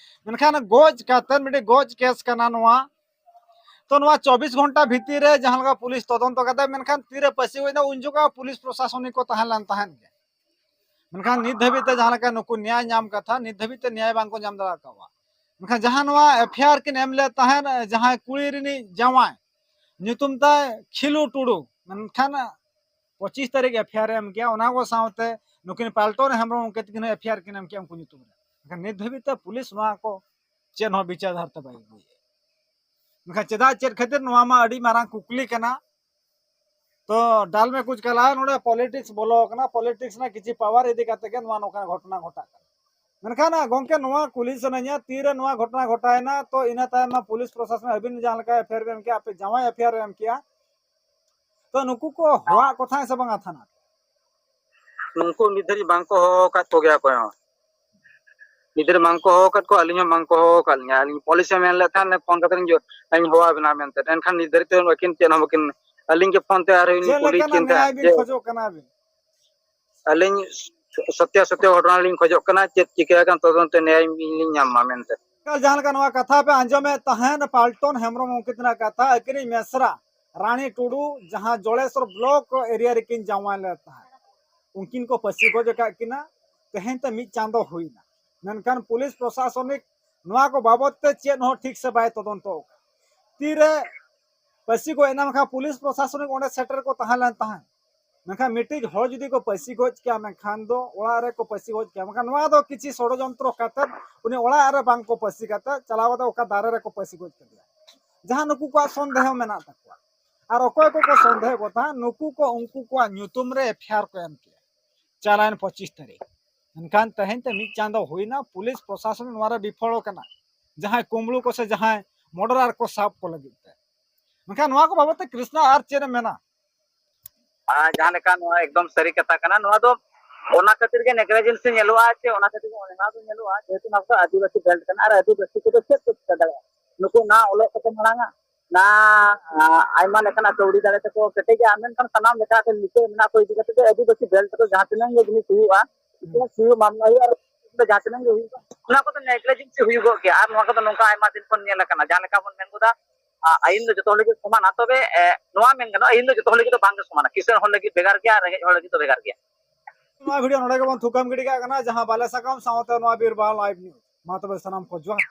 ᱢᱮᱱᱠᱷᱟᱱ ᱜᱚᱡ ᱠᱟᱛᱮ ᱢᱤᱫᱴᱤᱡ ᱜᱚᱡ ᱠᱮᱥ ᱠᱟᱱᱟ ᱱᱚᱣᱟ᱾ ᱛᱚ ᱱᱚᱣᱟ ᱪᱚᱵᱵᱤᱥ ᱜᱷᱚᱱᱴᱟ ᱵᱷᱤᱛᱤᱨ ᱨᱮ ᱡᱟᱦᱟᱸ ᱞᱮᱠᱟ ᱯᱩᱞᱤᱥ ᱛᱚᱫᱚᱱᱛᱚ ᱠᱟᱛᱮ, ᱢᱮᱱᱠᱷᱟᱱ ᱛᱤᱨᱮ ᱯᱟᱹᱥᱤ ᱦᱩᱭᱱᱟ ᱩᱱ ᱡᱚᱠᱷᱚᱱ ᱯᱩᱞᱤᱥ ᱯᱨᱚᱥᱟᱥᱚᱱᱤᱠ ᱠᱚ ᱛᱟᱦᱮᱸ ᱞᱮᱱ ᱛᱟᱦᱮᱸᱫ ᱜᱮ᱾ ᱢᱮᱱᱠᱷᱟᱱ ᱱᱤᱛ ᱫᱷᱟᱹᱵᱤᱡ ᱛᱮ ᱡᱟᱦᱟᱸ ᱞᱮᱠᱟ ᱱᱩᱠᱩ ᱱᱮᱭᱟᱭ ᱧᱟᱢ ᱠᱟᱛᱷᱟ, ᱱᱤᱛ ᱫᱷᱟᱹᱵᱤᱡ ᱛᱮ ᱱᱮᱭᱟᱭ ᱵᱟᱝᱠᱚ ᱧᱟᱢ ᱫᱟᱲᱮ ᱟᱠᱟᱫᱼᱟ᱾ ᱢᱮᱱᱠᱷᱟᱱ ᱡᱟᱦᱟᱸ ᱱᱚᱣᱟ ᱮᱯᱷ ᱟᱭ ᱟᱨ ᱠᱤᱱ ᱮᱢ ᱞᱮᱫ ᱛᱟᱦᱮᱸᱫ, ᱡᱟᱦᱟᱸᱭ ᱠᱩᱲᱤ ᱨᱤᱱᱤᱡ ᱡᱟᱶᱟᱭ, ᱧᱩᱛᱩᱢ ᱛᱟᱭ ᱠᱷᱤᱞᱩ ᱴᱩᱰᱩ, ᱢᱮᱱᱠᱷᱟᱱ ᱯᱚᱸᱪᱤᱥ ᱛᱟᱹᱨᱤᱠᱷ ᱮᱯᱷ ᱟᱭ ᱟᱨ ᱮ ᱮᱢ ᱠᱮᱜᱼᱟ᱾ ᱚᱱᱟ ᱠᱚ ᱥᱟᱶᱛᱮ ᱱᱩᱠᱤᱱ ᱯᱟᱞᱴᱚᱱ ᱦᱮᱢᱵᱨᱚᱢ ᱩᱱᱠᱤᱱ ᱛᱟᱹᱠᱤᱱ ᱦᱚᱸ ᱮᱯᱷ ᱟᱭ ᱟᱨ ᱠᱤᱱ ᱮᱢ ᱠᱮᱜᱼᱟ ᱩᱱᱠᱩ ᱧᱩᱛᱩᱢ ᱨᱮ᱾ ᱢᱮᱱᱠᱷᱟᱱ ᱱᱤᱛ ᱫᱷᱟᱹᱵᱤᱡ ᱛᱮ ᱯᱩᱞᱤᱥ ᱱᱚᱣᱟ ᱠᱚ ᱪᱮᱫ ᱦᱚᱸ ᱵᱤᱪᱟᱹᱨ ᱫᱷᱟᱨᱛᱮ ᱵᱟᱭ ᱟᱹᱜᱩᱭᱮᱫᱼᱟ᱾ ᱢᱮᱱᱠᱷᱟᱱ ᱪᱮᱫᱟᱜ, ᱪᱮᱫ ᱠᱷᱟᱹᱛᱤᱨ, ᱱᱚᱣᱟ ᱢᱟ ᱟᱹᱰᱤ ᱢᱟᱨᱟᱝ ᱠᱩᱠᱞᱤ ᱠᱟᱱᱟ᱾ ᱛᱚ ᱰᱟᱞᱢᱮ ᱠᱩᱪ ᱠᱟᱞᱟ, ᱱᱚᱰᱮ ᱯᱚᱞᱤᱴᱤᱠᱥ ᱵᱚᱞᱚ ᱟᱠᱟᱱᱟ, ᱯᱚᱞᱤᱴᱤᱠᱥ ᱨᱮᱱᱟᱜ ᱠᱤᱪᱷᱩ ᱯᱟᱣᱟᱨ ᱤᱫᱤ ᱠᱟᱛᱮ ᱜᱮ ᱱᱚᱣᱟ ᱱᱚᱝᱠᱟᱱ ᱜᱷᱚᱴᱚᱱᱟ ᱜᱷᱚᱴᱟᱜ ᱠᱟᱱᱟ᱾ ᱢᱮᱱᱠᱷᱟᱱ ᱜᱚᱢᱠᱮ, ᱱᱚᱣᱟ ᱠᱩᱞᱤ ᱥᱟᱱᱟᱧᱟ, ᱛᱤᱨᱮ ᱱᱚᱣᱟ ᱜᱷᱚᱴᱚᱱᱟ ᱜᱷᱚᱴᱟᱣᱮᱱᱟ? ᱛᱚ ᱤᱱᱟᱹ ᱛᱟᱭᱚᱢ ᱢᱟ ᱯᱩᱞᱤᱥ ᱯᱨᱚᱥᱟᱥᱚᱱ ᱟᱹᱵᱤᱱ ᱡᱟᱦᱟᱸ ᱞᱮᱠᱟ ᱮᱯᱷ ᱟᱭ ᱟᱨ ᱵᱤᱱ ᱮᱢ ᱠᱮᱜᱼᱟ, ᱟᱯᱮ ᱡᱟᱶᱟᱭ ᱮᱯᱷ ᱟᱭ ᱟᱨ ᱮᱢ ᱠᱮᱜᱼᱟ, ᱛᱚ ᱱᱩᱠᱩ ᱠᱚ ᱦᱚᱦᱚᱣᱟᱜ ᱠᱚ ᱛᱟᱦᱮᱸᱫ ᱥᱮ ᱵᱟᱝᱟ ᱛᱷᱟᱱᱟ? ᱱᱩᱠᱩ ᱱᱤᱛ ᱫᱷᱟᱹᱨᱤᱡ ᱵᱟᱝ ᱠᱚ ᱦᱚᱦᱚ ᱟᱠᱟᱫ ᱠᱚᱜᱮᱭᱟ ᱚᱠᱚᱭ ᱦᱚᱸ᱾ ᱱᱤᱛ ᱫᱷᱟᱹᱨᱤᱡ ᱵᱟᱝ ᱠᱚ ᱦᱚᱦᱚ ᱟᱠᱟᱫ ᱠᱚᱣᱟ, ᱟᱹᱞᱤᱧ ᱦᱚᱸ ᱵᱟᱝ ᱠᱚ ᱦᱚᱦᱚ ᱟᱠᱟᱫ ᱞᱤᱧᱟ᱾ ᱟᱹᱞᱤᱧ ᱯᱩᱞᱤᱥ ᱮ ᱢᱮᱱ ᱞᱮᱫ ᱛᱟᱦᱮᱸᱫ, ᱯᱷᱳᱱ ᱠᱟᱛᱮ ᱞᱤᱧ ᱡᱳ-, ᱞᱤᱧ ᱦᱚᱦᱚ ᱟᱵᱤᱱᱟ ᱢᱮᱱᱛᱮ, ᱮᱱᱠᱷᱟᱱ ᱱᱤᱛ ᱫᱷᱟᱹᱨᱤᱡ ᱛᱮ ᱟᱹᱠᱤᱱ ᱪᱮᱫ ᱦᱚᱸ ᱵᱟᱹᱠᱤᱱ, ᱟᱹᱞᱤᱧ ᱜᱮ ᱯᱷᱳᱱ ᱛᱮ ᱟᱨᱦᱚᱸ ᱞᱤᱧ ᱪᱮᱫ ᱠᱩᱞᱤᱭᱮᱫ ᱞᱮᱠᱟᱱᱟᱜ ᱠᱤᱱ ᱛᱟᱦᱮᱸᱫ ᱱᱮᱭᱟᱭ ᱵᱤᱱ ᱡᱮ ᱠᱷᱚᱡᱚᱜ ᱠᱟᱱᱟ ᱟᱹᱵᱤᱱ? ᱟᱹᱞᱤᱧ ᱥᱚᱛᱭᱟ ᱥᱚᱛᱭᱟ ᱜᱷᱚᱴᱚᱱᱟ ᱞᱤᱧ ᱠᱷᱚᱡᱚᱜ ᱠᱟᱱᱟ, ᱪᱮᱫ ᱪᱤᱠᱟᱹ ᱟᱠᱟᱱ ᱛᱚᱫᱚᱱᱛᱚ ᱱᱮᱭᱟᱭ ᱞᱤᱧ ᱧᱟᱢ ᱢᱟ ᱢᱮᱱᱛᱮ᱾ ᱡᱟᱦᱟᱸ ᱞᱮᱠᱟ ᱱᱚᱣᱟ ᱠᱟᱛᱷᱟ ᱯᱮ ᱟᱸᱡᱚᱢᱮᱫ ᱛᱟᱦᱮᱸᱱ, ᱯᱟᱞᱴᱚᱱ ᱦᱮᱢᱵᱨᱚᱢ ᱩᱱᱠᱤᱱ ᱛᱟᱹᱠᱤᱱᱟᱜ ᱠᱟᱛᱷᱟ, ᱟᱹᱠᱤᱱᱤᱡ ᱢᱮᱥᱨᱟ ᱨᱟᱱᱤ ᱴᱩᱰᱩ, ᱡᱟᱦᱟᱸ ᱡᱚᱲᱮᱥᱚᱨ ᱵᱞᱚᱠ ᱮᱨᱤᱭᱟ ᱨᱮᱠᱤᱱ ᱡᱟᱶᱟᱭ ᱞᱮᱫ ᱛᱟᱦᱮᱸᱫ, ᱩᱱᱠᱤᱱ ᱠᱚ ᱯᱟᱹᱥᱤ ᱜᱚᱡ ᱟᱠᱟᱫ ᱠᱤᱱᱟ᱾ ᱛᱮᱦᱮᱧ ᱛᱮ ᱢᱤᱫ ᱪᱟᱸᱫᱚ ᱦᱩᱭᱱᱟ, ᱢᱮᱱᱠᱷᱟᱱ ᱯᱩᱞᱤᱥ ᱯᱨᱚᱥᱟᱥᱚᱱᱤᱠ ᱱᱚᱣᱟ ᱠᱚ ᱵᱟᱵᱚᱫ ᱛᱮ ᱪᱮᱫ ᱦᱚᱸ ᱴᱷᱤᱠ ᱥᱮ ᱵᱟᱭ ᱛᱚᱫᱚᱱᱛᱚ ᱟᱠᱟᱫᱟ᱾ ᱛᱤᱨᱮ ᱯᱟᱹᱥᱤ ᱜᱚᱡ ᱮᱱᱟ, ᱢᱮᱱᱠᱷᱟᱱ ᱯᱩᱞᱤᱥ ᱯᱨᱚᱥᱟᱥᱚᱱᱤᱠ ᱚᱸᱰᱮ ᱥᱮᱴᱮᱨ ᱠᱚ ᱛᱟᱦᱮᱸ ᱞᱮᱱ ᱛᱟᱦᱮᱸᱫ, ᱢᱮᱱᱠᱷᱟᱱ ᱢᱤᱫᱴᱤᱡ ᱦᱚᱲ ᱡᱩᱫᱤ ᱠᱚ ᱯᱟᱹᱥᱤ ᱜᱚᱡ ᱠᱮᱭᱟ, ᱢᱮᱱᱠᱷᱟᱱ ᱫᱚ ᱚᱲᱟᱜ ᱨᱮᱠᱚ ᱯᱟᱹᱥᱤ ᱜᱚᱡ ᱠᱮᱭᱟ᱾ ᱢᱮᱱᱠᱷᱟᱱ ᱱᱚᱣᱟ ᱫᱚ ᱠᱤᱪᱷᱤ ᱥᱚᱲᱚᱡᱚᱱᱛᱨᱚ ᱠᱟᱛᱮ ᱩᱱᱤ ᱚᱲᱟᱜ ᱨᱮ ᱵᱟᱝ ᱠᱚ ᱯᱟᱹᱥᱤ ᱠᱟᱛᱮ ᱪᱟᱞᱟᱣ ᱠᱟᱛᱮ ᱚᱠᱟ ᱫᱟᱨᱮ ᱨᱮᱠᱚ ᱯᱟᱹᱥᱤ ᱜᱚᱡ ᱠᱮᱫᱮᱭᱟ, ᱡᱟᱦᱟᱸ ᱱᱩᱠᱩ ᱠᱚᱣᱟᱜ ᱥᱚᱱᱫᱮᱦᱚ ᱢᱮᱱᱟᱜ ᱛᱟᱠᱚᱣᱟ᱾ ᱟᱨ ᱚᱠᱚᱭ ᱠᱚᱠᱚ ᱥᱚᱱᱫᱮᱦᱚ ᱠᱚ ᱛᱟᱦᱮᱸᱫ, ᱱᱩᱠᱩ ᱠᱚ ᱩᱱᱠᱩ ᱠᱚᱣᱟᱜ ᱧᱩᱛᱩᱢ ᱨᱮ ᱮᱯᱷ ᱟᱭ ᱟᱨ ᱠᱚ ᱮᱢ ᱠᱮᱫᱟ ᱪᱟᱞᱟᱣᱮᱱ ᱯᱚᱸᱪᱤᱥ ᱛᱟᱹᱨᱤᱠᱷ᱾ ᱢᱮᱱᱠᱷᱟᱱ ᱛᱮᱦᱮᱧ ᱛᱮ ᱢᱤᱫ ᱪᱟᱸᱫᱚ ᱦᱩᱭᱱᱟ, ᱯᱩᱞᱤᱥ ᱯᱨᱚᱥᱟᱥᱚᱱ ᱱᱚᱣᱟ ᱨᱮ ᱵᱤᱯᱷᱚᱞ ᱟᱠᱟᱱᱟ᱾ ᱡᱟᱦᱟᱸᱭ ᱠᱩᱢᱵᱽᱲᱩ ᱠᱚ ᱥᱮ ᱡᱟᱦᱟᱸᱭ ᱢᱚᱰᱟᱨᱟᱨ ᱠᱚ ᱥᱟᱵ ᱠᱚ ᱞᱟᱹᱜᱤᱫ ᱛᱮ᱾ ᱢᱮᱱᱠᱷᱟᱱ ᱱᱚᱣᱟ ᱠᱚ ᱵᱟᱵᱚᱫ ᱛᱮ ᱠᱨᱤᱥᱱᱟ ᱟᱨ ᱪᱮᱫ ᱮᱢ ᱢᱮᱱᱟ? ᱟᱨ ᱡᱟᱦᱟᱸ ᱞᱮᱠᱟ ᱱᱚᱣᱟ ᱮᱠᱫᱚᱢ ᱥᱟᱹᱨᱤ ᱠᱟᱛᱷᱟ ᱠᱟᱱᱟ, ᱱᱚᱣᱟ ᱫᱚ ᱚᱱᱟ ᱠᱷᱟᱹᱛᱤᱨ ᱜᱮ ᱱᱮᱜᱽᱞᱤᱡᱮᱱᱥᱤ ᱧᱮᱞᱚᱜᱼᱟ, ᱥᱮ ᱚᱱᱟ ᱠᱷᱟᱹᱛᱤᱨ ᱜᱮ ᱚᱱᱟ ᱫᱚ ᱧᱮᱞᱚᱜᱼᱟ, ᱡᱮᱦᱮᱛᱩ ᱱᱚᱣᱟ ᱫᱚ ᱟᱹᱫᱤᱵᱟᱹᱥᱤ ᱵᱮᱞᱴ ᱠᱟᱱᱟ᱾ ᱟᱨ ᱟᱹᱫᱤᱵᱟᱹᱥᱤ ᱠᱚᱫᱚ ᱪᱮᱫ ᱠᱚ ᱪᱤᱠᱟᱹ ᱫᱟᱲᱮᱭᱟᱜᱼᱟ? ᱱᱩᱠᱩ ᱱᱟ ᱚᱞᱚᱜ ᱛᱮᱠᱚ ᱢᱟᱲᱟᱝᱟ, ᱱᱟ, ᱟ, ᱟᱭᱢᱟ ᱞᱮᱠᱟᱱᱟᱜ ᱠᱟᱹᱣᱰᱤ ᱫᱟᱲᱮ ᱛᱮᱠᱚ ᱠᱮᱴᱮᱡᱟ, ᱢᱮᱱᱠᱷᱟᱱ ᱥᱟᱱᱟᱢ ᱞᱮᱠᱟᱱᱟᱜ ᱛᱮ ᱱᱤᱥᱟᱹᱭ ᱢᱮᱱᱟᱜ ᱠᱚ ᱤᱫᱤ ᱠᱟᱛᱮ ᱫᱚ ᱟᱹᱫᱤᱵᱟᱹᱥᱤ ᱵᱮᱞᱴ ᱨᱮᱫᱚ ᱡᱟᱦᱟᱸ ᱛᱤᱱᱟᱹᱜ ᱜᱮ ᱡᱤᱱᱤᱥ ᱦᱩᱭᱩᱜᱼᱟ, ᱦᱩᱸ᱾ ᱥᱤᱭᱳᱜ ᱢᱟᱢᱞᱟ ᱦᱩᱭᱩᱜᱼᱟ, ᱟᱨ ᱡᱟᱦᱟᱸ ᱛᱤᱱᱟᱹᱜ ᱜᱮ ᱦᱩᱭᱩᱜᱼᱟ, ᱚᱱᱟ ᱠᱚᱫᱚ ᱱᱮᱜᱽᱞᱤᱡᱮᱱᱥᱤ ᱦᱩᱭᱩᱜᱚᱜ ᱜᱮᱭᱟ᱾ ᱟᱨ ᱱᱚᱣᱟ ᱠᱚᱫᱚ ᱱᱚᱝᱠᱟ ᱟᱭᱢᱟ ᱫᱤᱱ ᱠᱷᱚᱱ ᱧᱮᱞ ᱟᱠᱟᱱᱟ, ᱡᱟᱦᱟᱸ ᱞᱮᱠᱟ ᱵᱚᱱ ᱢᱮᱱ ᱜᱚᱫᱟ, ᱟ-, ᱟᱹᱭᱤᱱ ᱫᱚ ᱡᱚᱛᱚ ᱦᱚᱲ ᱞᱟᱹᱜᱤᱫ ᱥᱚᱢᱟᱱᱟ, ᱛᱚᱵᱮ, ᱮ, ᱱᱚᱣᱟ ᱢᱮᱱ ᱜᱟᱱᱚᱜᱼᱟ, ᱟᱹᱭᱤᱱ ᱫᱚ ᱡᱚᱛᱚ ᱦᱚᱲ ᱞᱟᱹᱜᱤᱫ ᱫᱚ ᱵᱟᱝ ᱜᱮ ᱥᱚᱢᱟᱱᱟ, ᱠᱤᱥᱟᱹᱬ ᱦᱚᱲ ᱞᱟᱹᱜᱤᱫ ᱵᱷᱮᱜᱟᱨ ᱜᱮᱭᱟ ᱟᱨ ᱨᱮᱸᱜᱮᱡ ᱦᱚᱲ ᱞᱟᱹᱜᱤᱫ ᱫᱚ ᱵᱷᱮᱜᱟᱨ ᱜᱮᱭᱟ᱾ ᱱᱚᱣᱟ ᱵᱷᱤᱰᱤᱭᱳ ᱱᱚᱰᱮ ᱜᱮᱵᱚᱱ ᱛᱷᱩᱠᱟᱹᱢ ᱜᱤᱰᱤ ᱠᱟᱜ ᱠᱟᱱᱟ, ᱡᱟᱦᱟᱸ ᱵᱟᱞᱮ ᱥᱟᱠᱟᱢ ᱥᱟᱶᱛᱮ ᱱᱚᱣᱟ ᱵᱤᱨᱵᱟᱦᱟ ᱞᱟᱭᱤᱵᱷ ᱱᱤᱭᱩᱡᱽ᱾ ᱢᱟ ᱛᱚᱵᱮ ᱥᱟᱱᱟᱢ ᱠᱚ ᱡᱚᱦᱟᱨ᱾